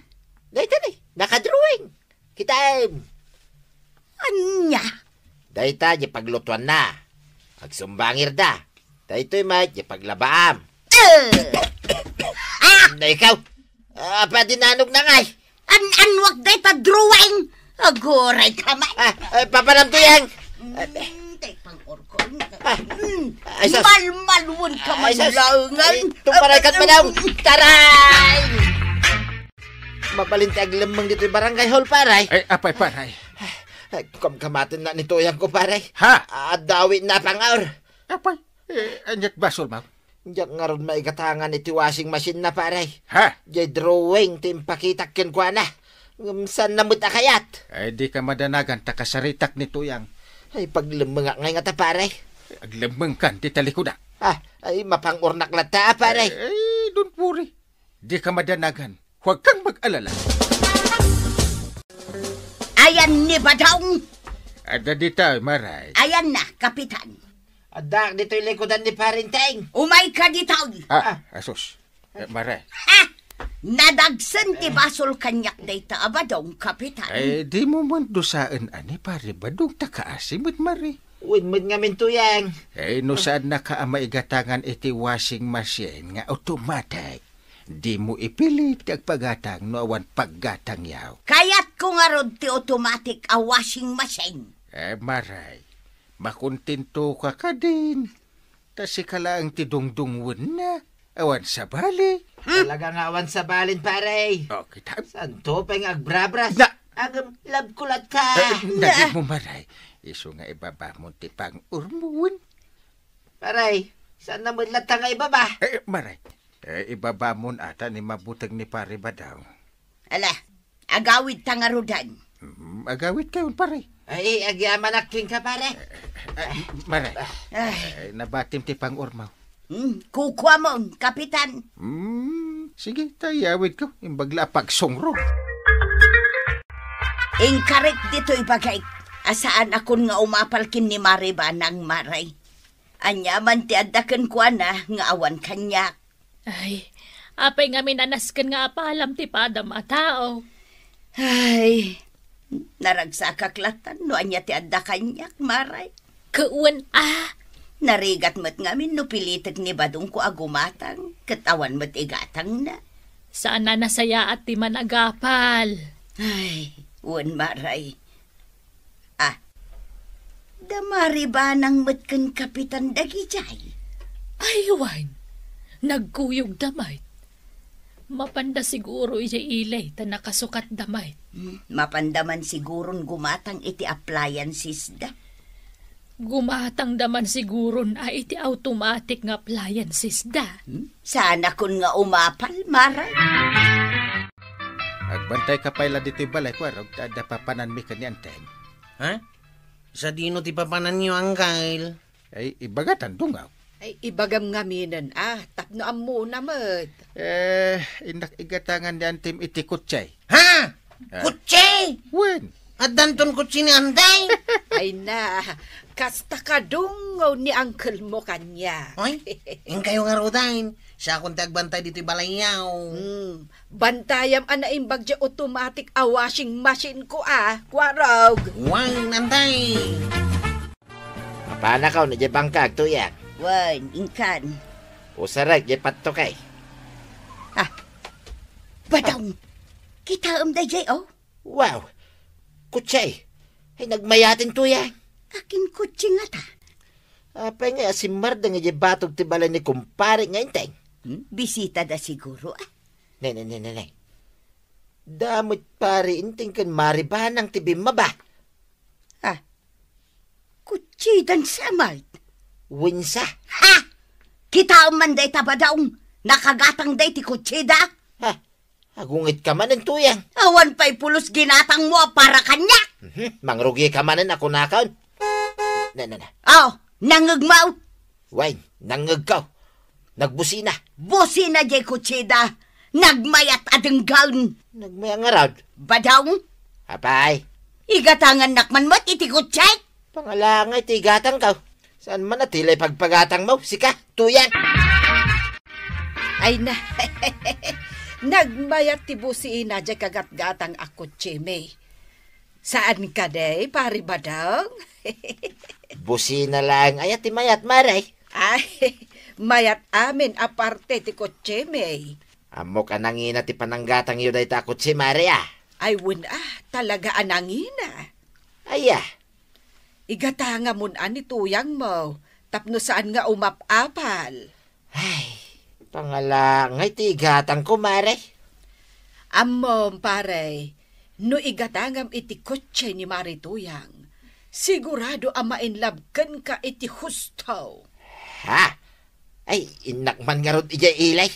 Dayta ni, nakadrawing. Kitaem. Anya? Dayta, di paglutuan na. Agsumbangir da. Daytoy met, di paglabaam. Eh! Ah! Na ikaw? Ah, pwede nanog na ngay. An-, anwag dayta drawing. Aguray ka man. Ah, eh, papanam to yan. Mm, tay pang-orkon. Ah. Mm, ay, sus. Malmalwon ka man, ay, sus. Langan. Ay, tumparay kat manaw. Taray! Mabalin ti aglemmeng ditoy barangay hall, pare. Ay, apay, pare. Ay, kamkamaten na ni Tuyang ko, pare. Ha? Addawi na pangaur. Apay, eh, aniat basol, ma'am? Diak ngarud maigatangan iti washing machine na, pare. Ha? Diay drawing ti impakitak kenkuana. Ngem saan na met a kayat? Ay, di ka madanagan, ta kasaritak ni Tuyang. Ay, paglemmengak ngay ngata, pare. Aglemmeng kan ti talikuda. Ah, ay, mapangurnak latta, pare. Ay, ay, don't worry. Di ka madanagan. Huwag kang mag-alala. Ayan ni Badong. Adda dita, Maray. Ayan na, Kapitan. Adda ditoy likudan ni Parinteng. Umay ka ditoy. Ah, ah, asus. Eh, Maray. Ha! Nadagsen ti basol kaniak dayta a Badong, Kapitan. Eh, di mo man dusaen ani, Pare Badong, ta kaasi met, Maray. Wen met ngamin, Tuyang. Eh, no saan na ka a maigatangan iti washing machine nga automatic, di mo ipilit ti agpagatang no awan paggatangyaw. Kayatko ngarud ti automatic a washing machine. Eh, Maray, makontento ka kadin. Ta sika laeng ti dungdungwenna. Awan sabali. Hmm? Talaga nga awan sabalin, pare. Oh, kita. Santo pay nga agbrabras. Na- Agem, love ko latta. Eh, na di mo, Maray. Isu nga ibabamon ti pang-urmon. Pare, saan na met latta nga ibaba? Eh, Maray. Eh, ibabamon ata ni mabuteng ni Pare Badaw. Ala, agawid ta ngarudan. Mm, agawid kayon, pare. Ay, agyamanak kenka, pare. Eh, Maray. Ay. Eh, nabatim ti pang-urmaw. Hmm, kukuamon, Kapitan. Hmm, sige, ta iyawid ko. Imbag la a pagsungrog. Inkarik ditoy bagik a saanakon nga umapal ken ni Mare Banang, Maray. Ania man ti adda kenkuana nga awan kaniak? Ay, apay ngamin a nasken nga apalam ti padam a tao? Ay, naragsakak latta no ania ti adda kaniak, Maray. Ket wen a? Narigat met ngamin no pilitek ni Badongko a gumatang, ket awan met igatangna. Saan a nasayaat ti managapal. Ay, wen, Maray. Ah, da Mare Banang met ken Kapitan dagidiay? Ay, wen, nagkuyogda met. Mapanda siguro idiay ili ta nakasukatda met. Hmm, mapanda man siguron gumatang iti appliancesda. Gumatangda man siguron a iti automatic nga appliancesda. Hmm? Saanakon nga umapal, Maray. Agbantay ka pay la ditoy balay, Kuarog, ta adda papananmi ken ni Anteng. Ha? Sadino ti papananyo, Angkel? Ay, ibagatan, dungaw. Ay, ibagam ngaminen, ah, tapno ammona met. Eh, innak igatangan ni Antem iti kotse. Ha? Ah. Kotse? Wen. Addanton kotse ni Antay? Ay na, kasta kadungaw ni angkelmo kaniak. Oy, inkayo ngaruden, siakon ti agbantay ditoy balayyo. Hmm, bantayam a naimbag diay automatic a washing machine ko a, Kuarog. Wen, Antay. Mapanakaw na diay bangkag, Tuyang. Wen, inkan. Usarek diay patto kay. Ah, Badong, kitaem daydiay, oh. Wow! Kotse! Ay, nagmayaten, Tuyang. Akin kotse ngata? Apay nga, asimmardeng idiay batog ti balay ni kumpare nga Enteng. Hmm? Bisita da siguro, ah. Ne, ne, ne, ne, ne. Da met Pare Enteng ken Mare Banang ti bimmaba. Ah, kotse dan sa met? Wensa? Ha? Kitaem man dayta, Badong. Nakagatang day ti kotse da. Ha? Agungetka manen, Tuyang. Awan pay pulos ginatangmo a para kaniak. Mhm, mangrugika manen a kunakon. Na, na, na. Oh, nangngegmo? Wen, nangngegko. Nagbusina. Busina jay kotseda. Nagmayat a denggen. Nagmayat ngarud? Badong. Apay? Igatangannak man met iti kotsek. Pangalangay ti igatangko. Saan man a ti lay pagpagatangmo, sika, Tuyang? Ay na, nagmayat ti busina jay kagatgatang a kotsemi. Saan kadi, Pari Badong? Busina laeng aya ti mayat, Mare? Ay, mayat amin a parte ti kotsemi. Ammok a nangina ti pananggatangyo dayta a kotse, Mare, a. Ay, wen a, talaga a nangina. Aya? Igatangamon a ni Tuyangmo, tapno saan nga umap-apal. Ay, pangalangay ti igatangko, Mare. Ammom, pare, no igatangam iti kotse ni Mare Tuyang, sigurado a ma-in love kenka iti husto. Ha? Ay, innak man ngarud idiay ili.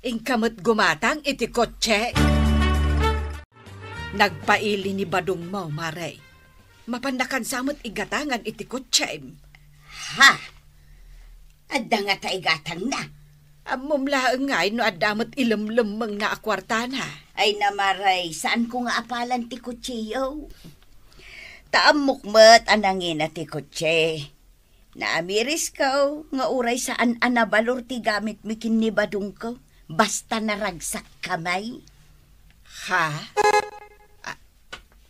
Inka met gumatang iti kotse. Nagpaili ni Badongmo, Mare. Mapannakansa met igatangan iti kotsem. Ha? Adda ngata igatangna? Ammom laeng ngay no adda met ilemlemmengna a kuartana. Ay na, Mare, saanko nga apalan ti kotsiyo. Ta ammok met a nangina ti kotse. Naamirisko nga uray saan a nabalor ti gamitmi ken ni Badongko, basta naragsakkami. Ha? Ah,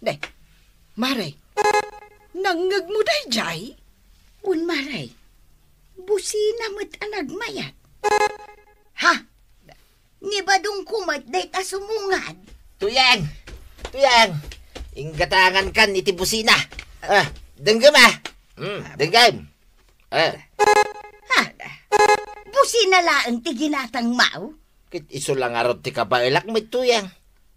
ne, Mare, nangngegmo daydiay? Wen, Mare, busina met a nagmayat. Ha? Ni Badongko met dayta sumungad. Tuyang! Tuyang! Inggatangankan iti busina. Ah, denggem, ah. Hmm, denggem. Ah. Ha? Busina laeng ti ginatangmo? Ket isu la ngarud ti kabaelak met, Tuyang.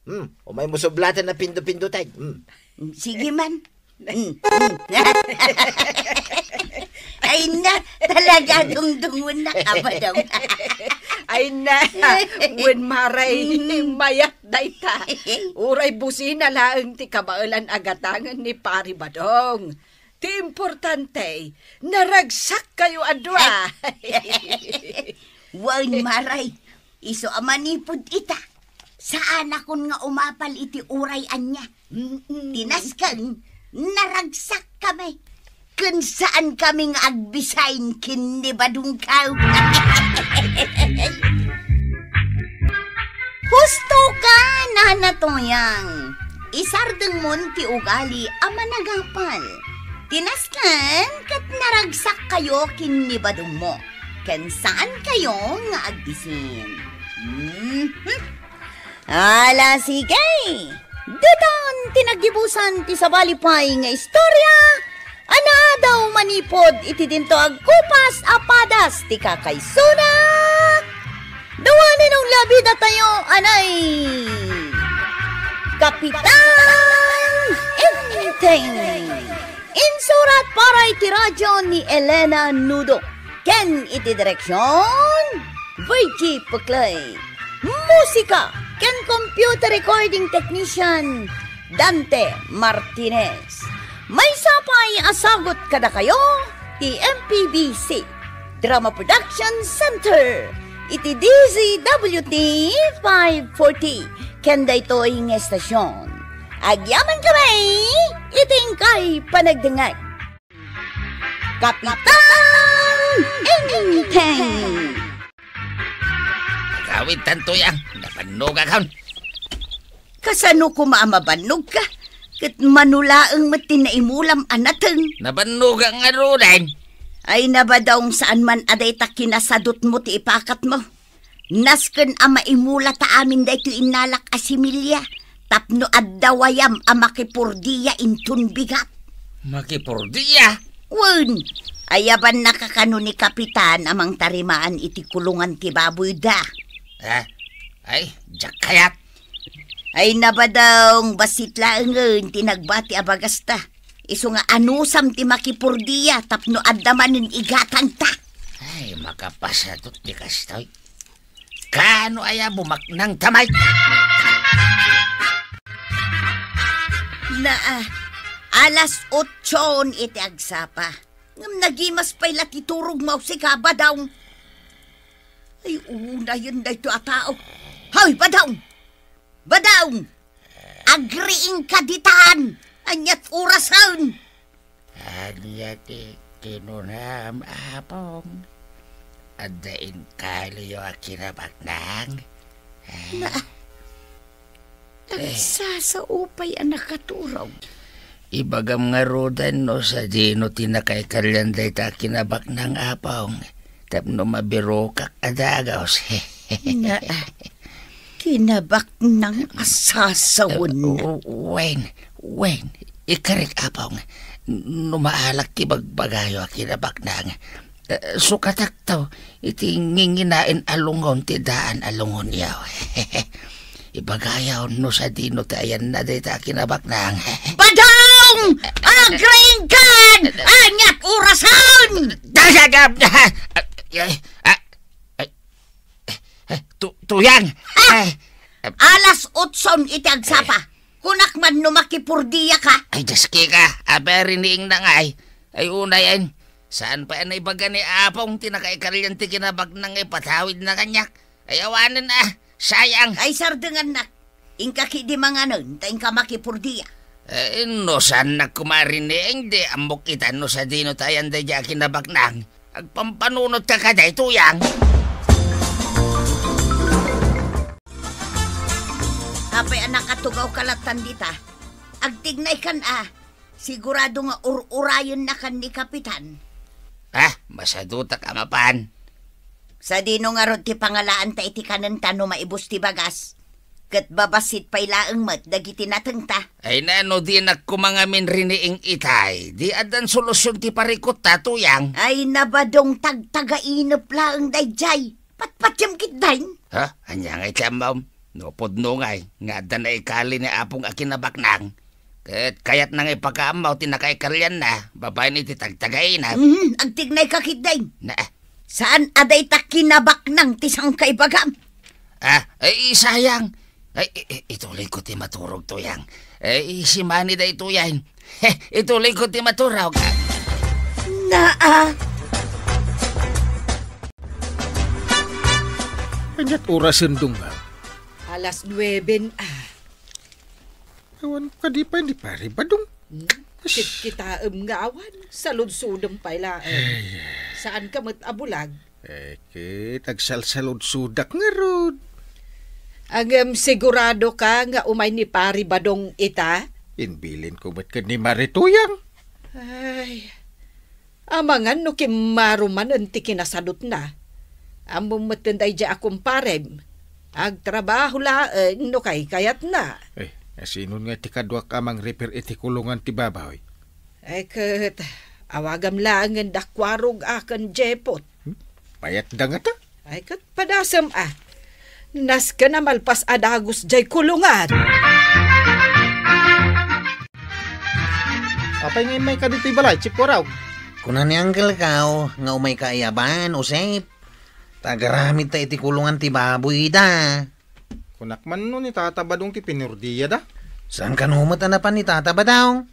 Hmm, umaymo sublaten a pindo-pindoten. Hmm. Sige man. Mm, mm. Ay na, talaga dungdungon na ka ba daw? Ay na, wen, Mare, mm, mayat dayta. Uray busina laeng ti kabaelan a gatangen ni Pari Badong. Ti importante, naragsak kayo a dua. Wen, Mare, isu a manipud ita, saanakon nga umapal iti uray ania. Mm-mm. Ti nasken, naragsakkami. Ken saankami nga agbisain ken ni Badongko. Husto ka, Nana Tuyang. Isardengmon ti ugali a managapal. Ti nasken ket naragsak kayo ken ni Badongmo. Ken saan kayo nga agbisin. Mhm. Ala, sige! Ditan ti naggibusan ti sabali pay nga istorya a naadaw manipud iti dinto agkupas a padas ti kakaisuna. Dawanen ung labida tayo, anay! Kapitan Enteng! Insurat para iti radyo ni Elena Nudo, ken iti direksion, Virgie Puclay. Musika ken computer recording technician, Dante Martinez. Maysa pay a sagut kadakayo ti M P B C Drama Production Center iti D Z W T five forty ken daytoy nga estasion. Agyaman kami iti inkay panagdengngeg. Kapitan Enteng. Agawid tanto yan. Nabannogakon. Kasano koma a mabannogka? Ket mano laeng met ti naimulam a nateng. Nabannogak ngaruden. Ay, nabadong saan man a dayta kinasadutmo ti ipakatmo. Nasken a maimula ta amin daytoy innalak a similya tapno adda wayam a makipurdia inton bigat. Makipurdia? Wen, ayabannaka kano ni Kapitan a mangtarimaan iti kulongan ti baboyda. Eh? Ay, diak kayat. Ay, nabadong, bassit laengen ti nagbati a bagasta. Isu nga anusam ti makipurdia tapno adda manen igatangta. Ay, makapasatot ti kastoy. Kano aya bumaknang tamay? Naa, alas otson iti agsapa. Ngem nagimas pay la ti turogmo, sika, Badong. Ay, unayen daytoy a tao. Hoy, Badong! Badong! Agriingka ditan! Aniat orasen? Ania ti kinunam, Apong? Adda inkaliyo a kinabaknang? Na, Eh. Agsasao pay a nakaturog. Ibagam ngaruden no sadino ti nakaikarian dayta a kinabaknang, Apong, tapno mabirokak a dagus. Na, kinabaknang a sasawen. Eh, wen, wen, ikarik, Apong, no maalak ti bagbagayo a kinabaknang, Eh, sukatakto iti nginginaen a lungon ti daan a lungonyo. Ibagayo no sadino ti ayanna dayta a kinabaknang. Badong! Agriingkan! Aniat orasen? Dagagap! Ay, ah, ay, eh, tu-, Tuyang! Ah! Eh, alas otson iti agsapa. Kunak man no makipurdiyaka. Ay, Diyos, Kika, abe, riniing na ngay. Ay, unayen. Saan pay a naibaga ni Apong ti nakaikarian ti kinabaknang nga ipatawidna kaniak? Ay, awanen a, sayang. Ay, sardengannak. Inka ketdi manganen, ta inka makipurdia. Eh, no saannak koma a riniing, di ammok ita no sadino ti ayan daydiay a kinabaknang. Agpampanunotka kadi, Tuyang. Apay a nakatugawka lattan dita? Agtignaykan a. Sigurado nga ur-urayennakan ni Kapitan. Ah, masadutak a mapan. Sadino ngarud ti pangalaanta iti kanenta no maibus ti bagas? Ket babassit pay laeng met dagiti natengta. Ay na, no dinak koma ngamin riniing itay, di addan solusion ti parikutta, Tuyang. Ay na, Badong, tagtagainep laeng daydiay. Patpatiem ketdin. Ha? Ania ngay ti ammom? No pudno ngay nga adda naikali ni Apong a kinabaknang, ket kayatna nga ipakaammo ti nakaikarianna babaen iti tagtagainep. Mhm, agtignayka ketdin. Na. Saan a dayta kinabaknang ti sangkaibagam? Ah, ay, sayang. Ay, i-, i-, itulidko ti maturog, Tuyang. Ay, simani daytoyen. He, itulidko ti maturog. Naa. Aniat orasen, Dong, a? Alas nueben, a. Awan kadi pay ni Pari Badong. Hmm? Kitkitaem nga awan. Saludsodem pay laeng. Ay, ay. Saanka met a bulag? Eh, ket agsalsaludsodak ngarud. Ngem siguradoka nga umay ni Pari Badong ita? Imbilinko met ken ni Mari Tuyang. Ay, amangan no kimmaro manen ti kinasadutna. Ammom metten daydiay a kumparem. Agtrabaho laeng no kaykayatna. Eh, sinon nga ti kaduak a mangrepair iti kulongan ti baboy? Ay, ket awagam laengen da Kuarog a ken Jepot. Hmm? Mayatda ngata? Ay, ket padasem a. Nasken a malpas a dagus diay kulongan. Apay nga immayka ditoy balay, Chief Kuarog? Kuna ni Uncle Kao nga umayka aya ban, Josep. Ta agaramidta iti kulongan ti baboyda. Kunak man no ni Tata Badong ti pinurdiada. Saan kano met a napan ni Tata Badong?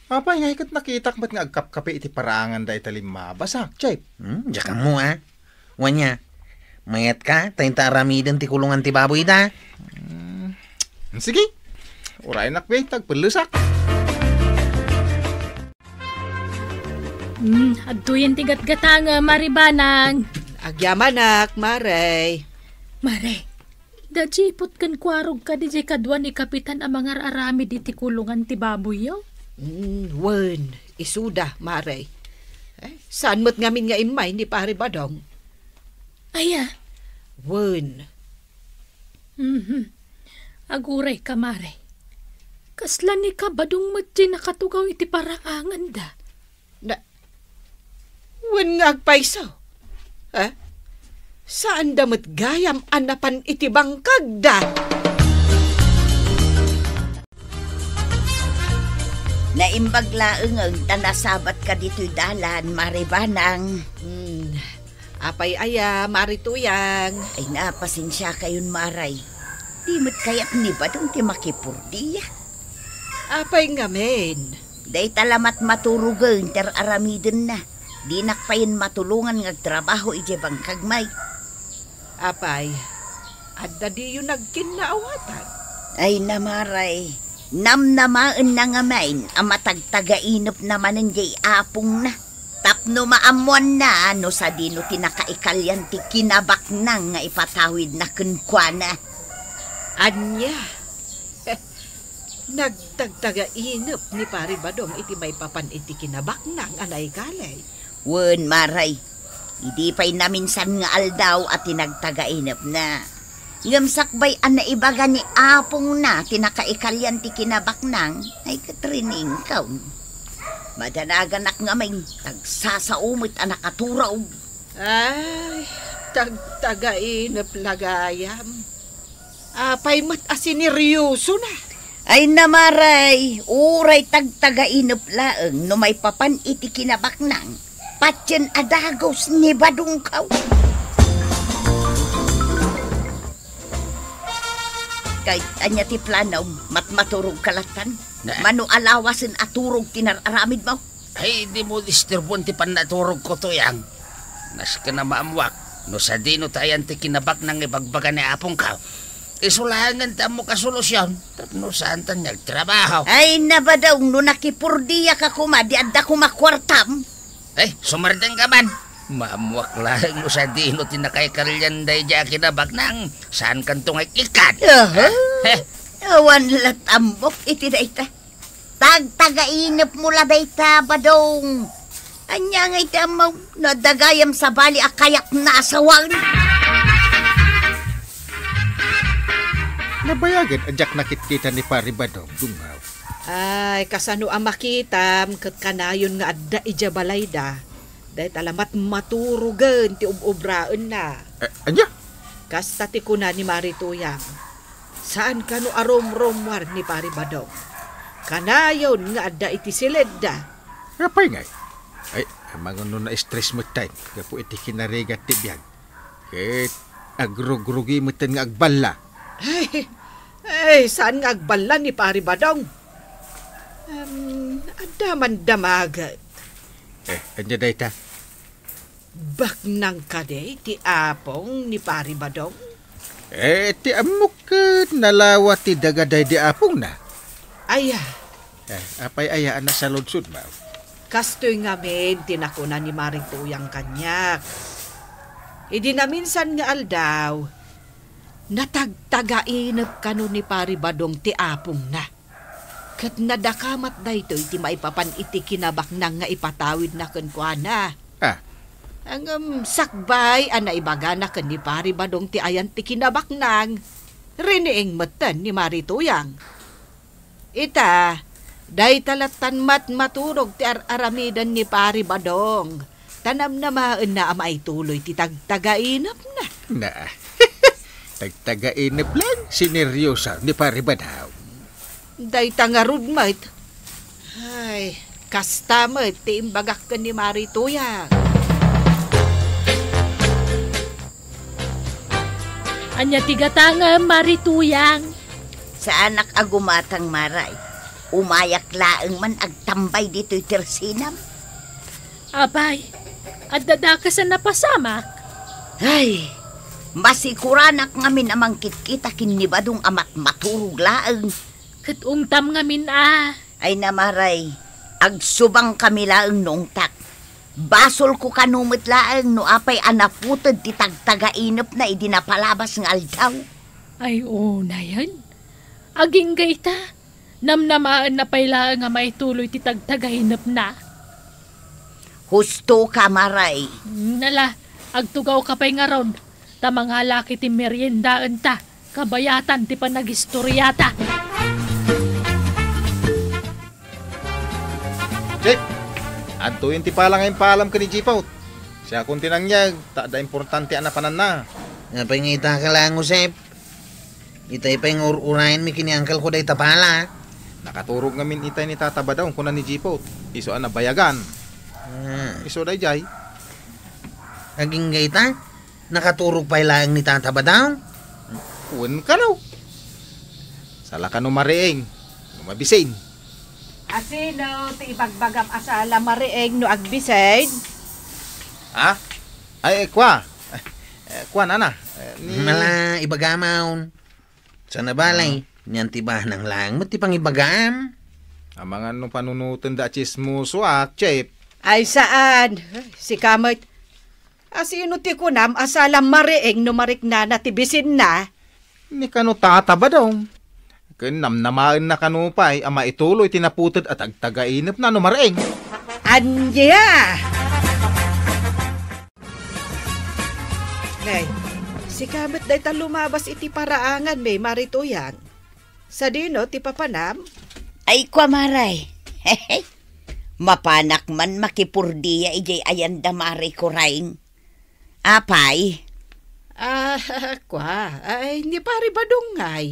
Apay nga ket nakitak met nga agkapkapi iti paraangan dayta limmabas, a, Chief. Hmm, diak ammo, a. Wen aya, mayatka, ta inta aramiden ti kulongan ti baboyda. Hmm. Sige. Uraynak, be, ta agpellesak. Hmm, adtoyen ti gatgatangem, Mari Banang. Agyamanak, Mare. Mare, da Jipot ken Kuarog kadi diay kadua ni Kapitan a mangar-aramid iti kulongan ti baboyyo? Hmm, wen, isuda, Mare. Eh, saan met ngamin nga immay ni Pare Badong? Aya? Wen. Mhm. Agurayka, Mare. Kasla ni Kabadong met ti nakatugaw iti paraanganda. Na, wen nga agpayso. Ha? Saanda met gayam a napan iti bangkagda. Naimbag laeng ta nasabatka ditoy dalan, Mare Banang. Hmm. Apay aya, Mari Tuyang? Ay, napasensiakayon, Maray. Di met kayat ni Badong ti makipurdiya. Apay ngamin? Dayta la matmaturogen ti ar-aramidenna. Dinak payen matulongan nga agtrabaho idiay bangkag, May. Apay, adda diyo nagkinnaawatan? Ay, Maray, namnamaenna ngamin a matagtagainepna manen diay apongna. Tapno maammoanna no sadino ti nakaikalian ti kinabaknang nga ipatawidna kenkuana. Ania? Nagtagtagainep ni Pari Badong iti maipapan iti kinabaknang a naikali. Wen, Maray, idi pay naminsan nga aldaw a tinagtagainepna. Ngem sakbay a naibaga ni apongna ti nakaikalian ti kinabaknang, ay ket riningkaw. Madanaganak ngamin, tagsasao met a nakaturog. Ay, tagtagainep la gayam. Apay met a sineryosona? Ay, Maray, uray tagtagainep laeng no maipapan iti kinabaknang, patien a dagus ni Badongkaw. Kay ania ti planom, matmaturog ka latan? Ne. Mano a lawasen a turog ti nar-aramidmo? Ay, dimo disturbon ti pannaturogko, Tuyang. Nasken a maammoak no sadino ti ayan ti kinabaknang nga ibagbaga ni apongko. Isu laengen ti ammok a solusion tapno saantan nga agtrabaho. Ay, Badong, no nakipurdiaka koma, di adda koma kuartam. Ay, sumardengka man. Maammoak laeng no sadino ti nakaikalian daydiay a kinabaknang. Saankanto nga ikkan? Aha. Heh. Awan la tambok iti dayta. Tagtagainepmo la dayta, Badong. Ania ngay ti ammom no adda gayam sabali a kayatna a sawen? Nabayagen a diak nakitkita ni Pari Badong, Dunghaw. Ay, kasano a makitam ket kanayon nga adda idiay balayda. Dayta la matmaturogen ti ub-obraenna. Eh, ania? Kasta ti kuna ni Mari Tuyang. Saan kano a rumrummuar ni Pari Badong. Kanayon nga adda iti siledda. Apay ngay? Ay, amangan no na-stress metten gapu iti kinarigat ti biag. Ket agrugrugi metten nga agballa. Ay, ay, saan nga agballa ni Pari Badong? Em, adda man damaget. Eh, ania dayta? Baknang kadi ti apong ni Pari Badong? Eh, ti ammok ket nalawa ti daga daydi apongna. Aya. Eh, apay aya a nasaludsodmo? Kastoy ngamin ti nakuna ni Mari Tuyang kaniak. Idi naminsan nga aldaw, natagtagainep kano ni Pari Badong ti apongna. Ket nadakamat daytoy ti maipapan iti kinabaknang nga ipatawidna kenkuana. Ah. Ngem sakbay a naibagana ken ni Pari Badong ti ayan ti kinabaknang, riniing metten ni Mari Tuyang. Ita, dayta lattan matmaturog ti ar-aramiden ni Pari Badong. Ta namnamaenna a maituloy ti tagtagainepna. Na, tagtagainep lang, sineryosa ni Pari Badong. Dayta ngarud met. Ay, kasta met ti imbagak ken ni Mari Tuyang. Ania ti gatangem, Mari Tuyang? Saanak a gumatang, Maray. Umayak laeng man agtambay ditoy tersinam. Apay, adda dakes a napasamak? Ay, masikuranak ngamin a mangkitkita ken ni Badong a matmaturog laeng. Ket ungtam ngamin a. Ay, Maray, agsubangkami laeng no ungtak. Basolko kano met laeng no apay a naputed ti tagtagainepna idi napalabas nga aldaw. Ay, unayen. Agingga ita. Namnamaenna pay laeng a maituloy ti tagtagainepna. Husto ka, Maray. Nala, agtugawka pay ngarud, ta mangalaki ti meriendaenta, kabayatan ti panagistoriata. Chief, adtoyen ti pala nga impaalam ken ni Jipot. Siakon ti nangngeg, ta adda importante a napananna. Apay nga itaka laeng, Joseph? Itay pay nga ur-urayenmi ken ni Uncle ko dayta pala. Nakaturog ngamin itay ni Tata Badong, kuna ni Jipot. Isu a nabayagan. Ah. Isu dayjay. Agingga ita? Nakaturog pay laeng ni Tata Badong? Wen kano. Sala kano mariing, no mabisin. Asino ti ibagbagam a sala mariing no agbisin? Ha? Ay, kua. Eh, kua, nana. Eh, ni- Mala, ibagam. Sana balay, Ah. nian ti banang lang met ti pangibagam. Amangan no panunoten da a tsismoso, ah, Chef. Ay, saan? Ay, sika met. Asino ti kunam a sala mariing no mariknana ti bisinna? Ni kano tata Badong. Ken namnamaenna kano pay a maituloy ti naputed a tagtagainepna no mariing. Ania? Nay, sika met dayta lumabas iti paraangan, May Marituyang. Sadino ti papanam? Ay, kua, Maray. Mapanak man makipurdia idiay ayanda, Maray Kuraing. Apay? Ah, kua, ay, ni Pari Badong ngay.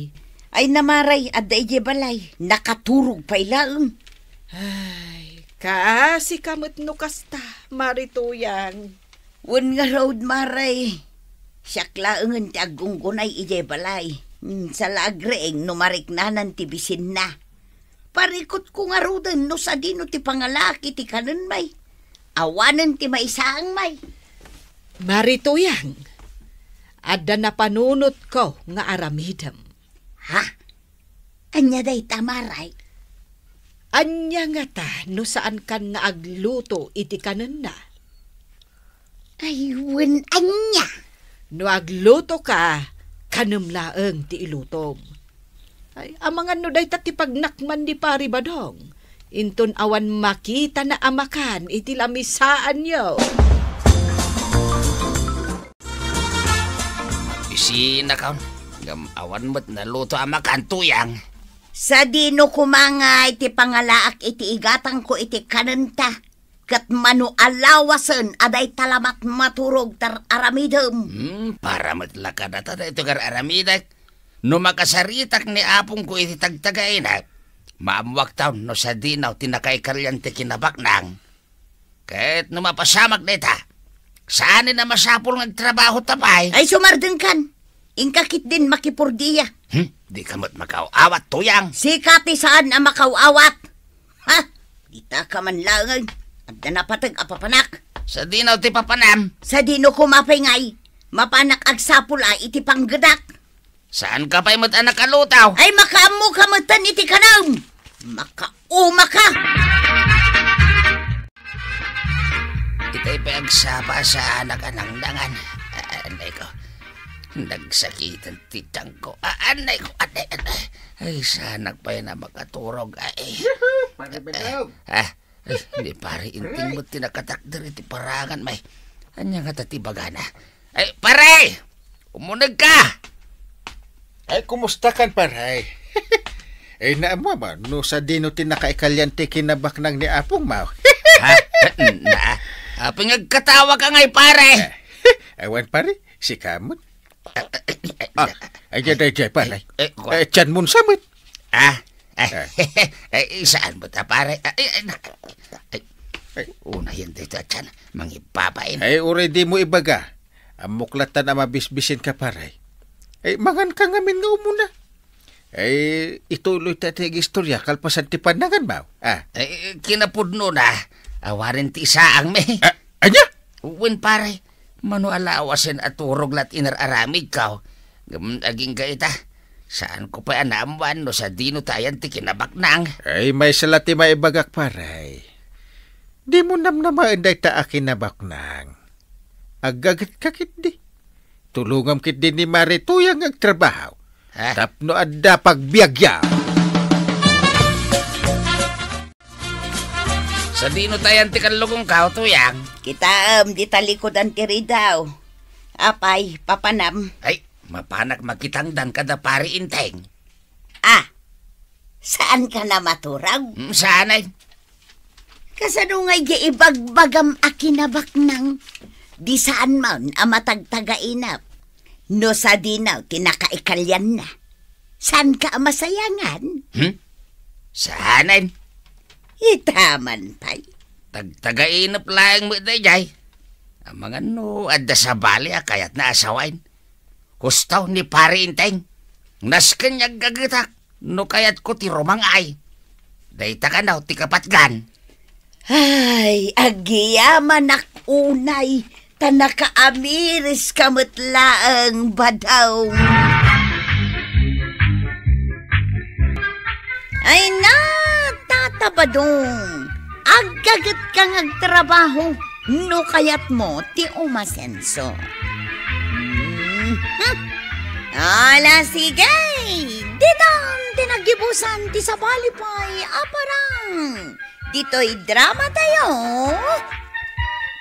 Ay, na, Maray, adda idiay balay. Nakaturog pay laeng. Ay, kaasi ka met no kasta, Marituyang. Wen ngarud, Maray. Siak laengen ti aggunggunay idiay balay. Hmm, sala agriing no mariknanan ti bisinna. Parikutko ngaruden no sadino ti pangalaak iti kanen, May. Awanen ti maisaang, May. Marituyang, adda napanunotko nga aramidem. Ha? Ania dayta, Maray? Ania ngata no saankan nga agluto iti kanenna? Ay, wen ania? No aglutoka, kanem laeng ti ilutom. Ay, amangan no dayta ti pagnakman ni Pari Badong. Inton awan makitana a makan iti lamisaanyo. Isinakaon, ngem awan met naluto a makan, Tuyang. Sadino koma ngay ti pangalaak iti igatangko iti kanenta, ket mano a lawasen a dayta la met maturog ti ar-aramidem? Hmm, para met la kadata daytoy nga ar-aramidek. No makasaritak ni apongko iti tagtagainep, maammuak taon no sadino ti nakaikalian ti kinabaknang. Ket no mapasamak dayta, saanen a masapul nga agtrabahota pay. Ay, sumardengkan. Inka ketdin makipurdia. Hmm? Dika met makaaw-awat, Tuyang. Sika ti saan a makaaw-awat. Ha? Ditaka man laeng. Adda napateg a papanak. Sadino ti papanam? Sadino koma pay ngay? Mapanak agsapul a iti panggedak. Saanka pay met a nakaluto? Ay, makaammoka metten iti kanem. Makaumaka. Itay pay agsapa a saanak a nangdangan. Ah, anay ko. Nagsakiten ti tiangko. Ah, anay ko, anay, anay. Ay, saanak pay a makaturog. Ay. Yuhu! Pare Badong. Ah, Ay, ni Pare Inting met ti nakatakder iti paraangan, May. Ania ngata ti ibagana? Ay, pare! Umunegka! Ay, kumustakan, pare? Ay, naammo man, no sadino ti nakaikalian ti kinabaknang ni apongmo? Ha? Na? Apay nga agkatawaka ngay, pare? Eh, awan, pare. Sika met. Ah, ay, ay, ay, ay, pare. Eh, eh, kua- Eh, tianmo sa met. Ah, eh, Ah. Eh, saan met a, pare? Ah, eh, eh, na-, ay, Ay. Unayen daytoy a tian, mangibabain. Ay, uray dimo ibaga. Ammok latta a mabisbisinka, pare. Ay, manganka ngamin nga umuna. Ay, ituloyta ti agistorya kalpasan ti pannanganmo. Ah. Ay, kinapudnona, awanen ti isaangmi. Ah, ania? Wen, pare, mano a lawasen a turog la ti inar-aramidko. Ngem agingga ita, saanko pay a naammoan no sadino ti ayan ti kinabaknang. Ay, maysa la ti maibagak, pare. Dimo namnamaen dayta a kinabaknang. Aggagetka ketdi. Tulongam ketdi ni Mare Tuyang nga agtrabaho. Ha? Tapno adda pagbiagyo. Sadino ti ayan ti kallugongko, Tuyang? Kitaem, dita likudan ti ridaw. Apay, papanam? Ay, mapanak makitangdan kada Pari Inteng. Ah, saanka a maturog? Hmm, saanen. Kasano ngay ti ibagbagam a kinabaknang? Di saan man a matagtagainep. No sadino ti nakaikalianna. Saanka a masayangan? Hmm? Saanen? Ita man pay. Tagtagainep laeng met daydiay. Amangan no adda sabali a kayatna a sawen. Kustaw ni Pari Inteng. Nasken nga aggagetak no kayatko ti rumang-ay. Dayta kano ti kapatgan. Ay, agyamanak unay, ta nakaamiriska met laeng, Badong. Ay na, Tata Badong, aggagetka nga agtrabaho no kayatmo ti umasenso. Mhm. Ala, sige, ditan ti naggibusan ti sabali pay a parang. Ditoy drama tayo,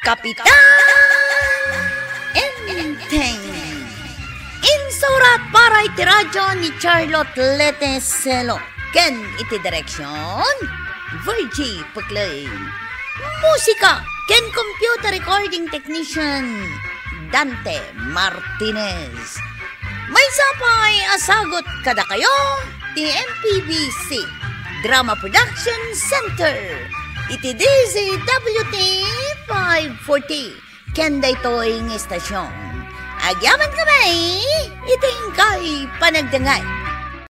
Kapitan Enteng. Insurat para iti radyo ni Charlotte Lete Selo, ken iti direksyon, Virgie Puclay. Musika ken computer recording technician, Dante Martinez. Maysa pay a sagut kadakayo ti M P B C Drama Production Center iti D Z W T five forty. Ken daytoy nga istasyon, agyamankami iti inkay panagdengngeg.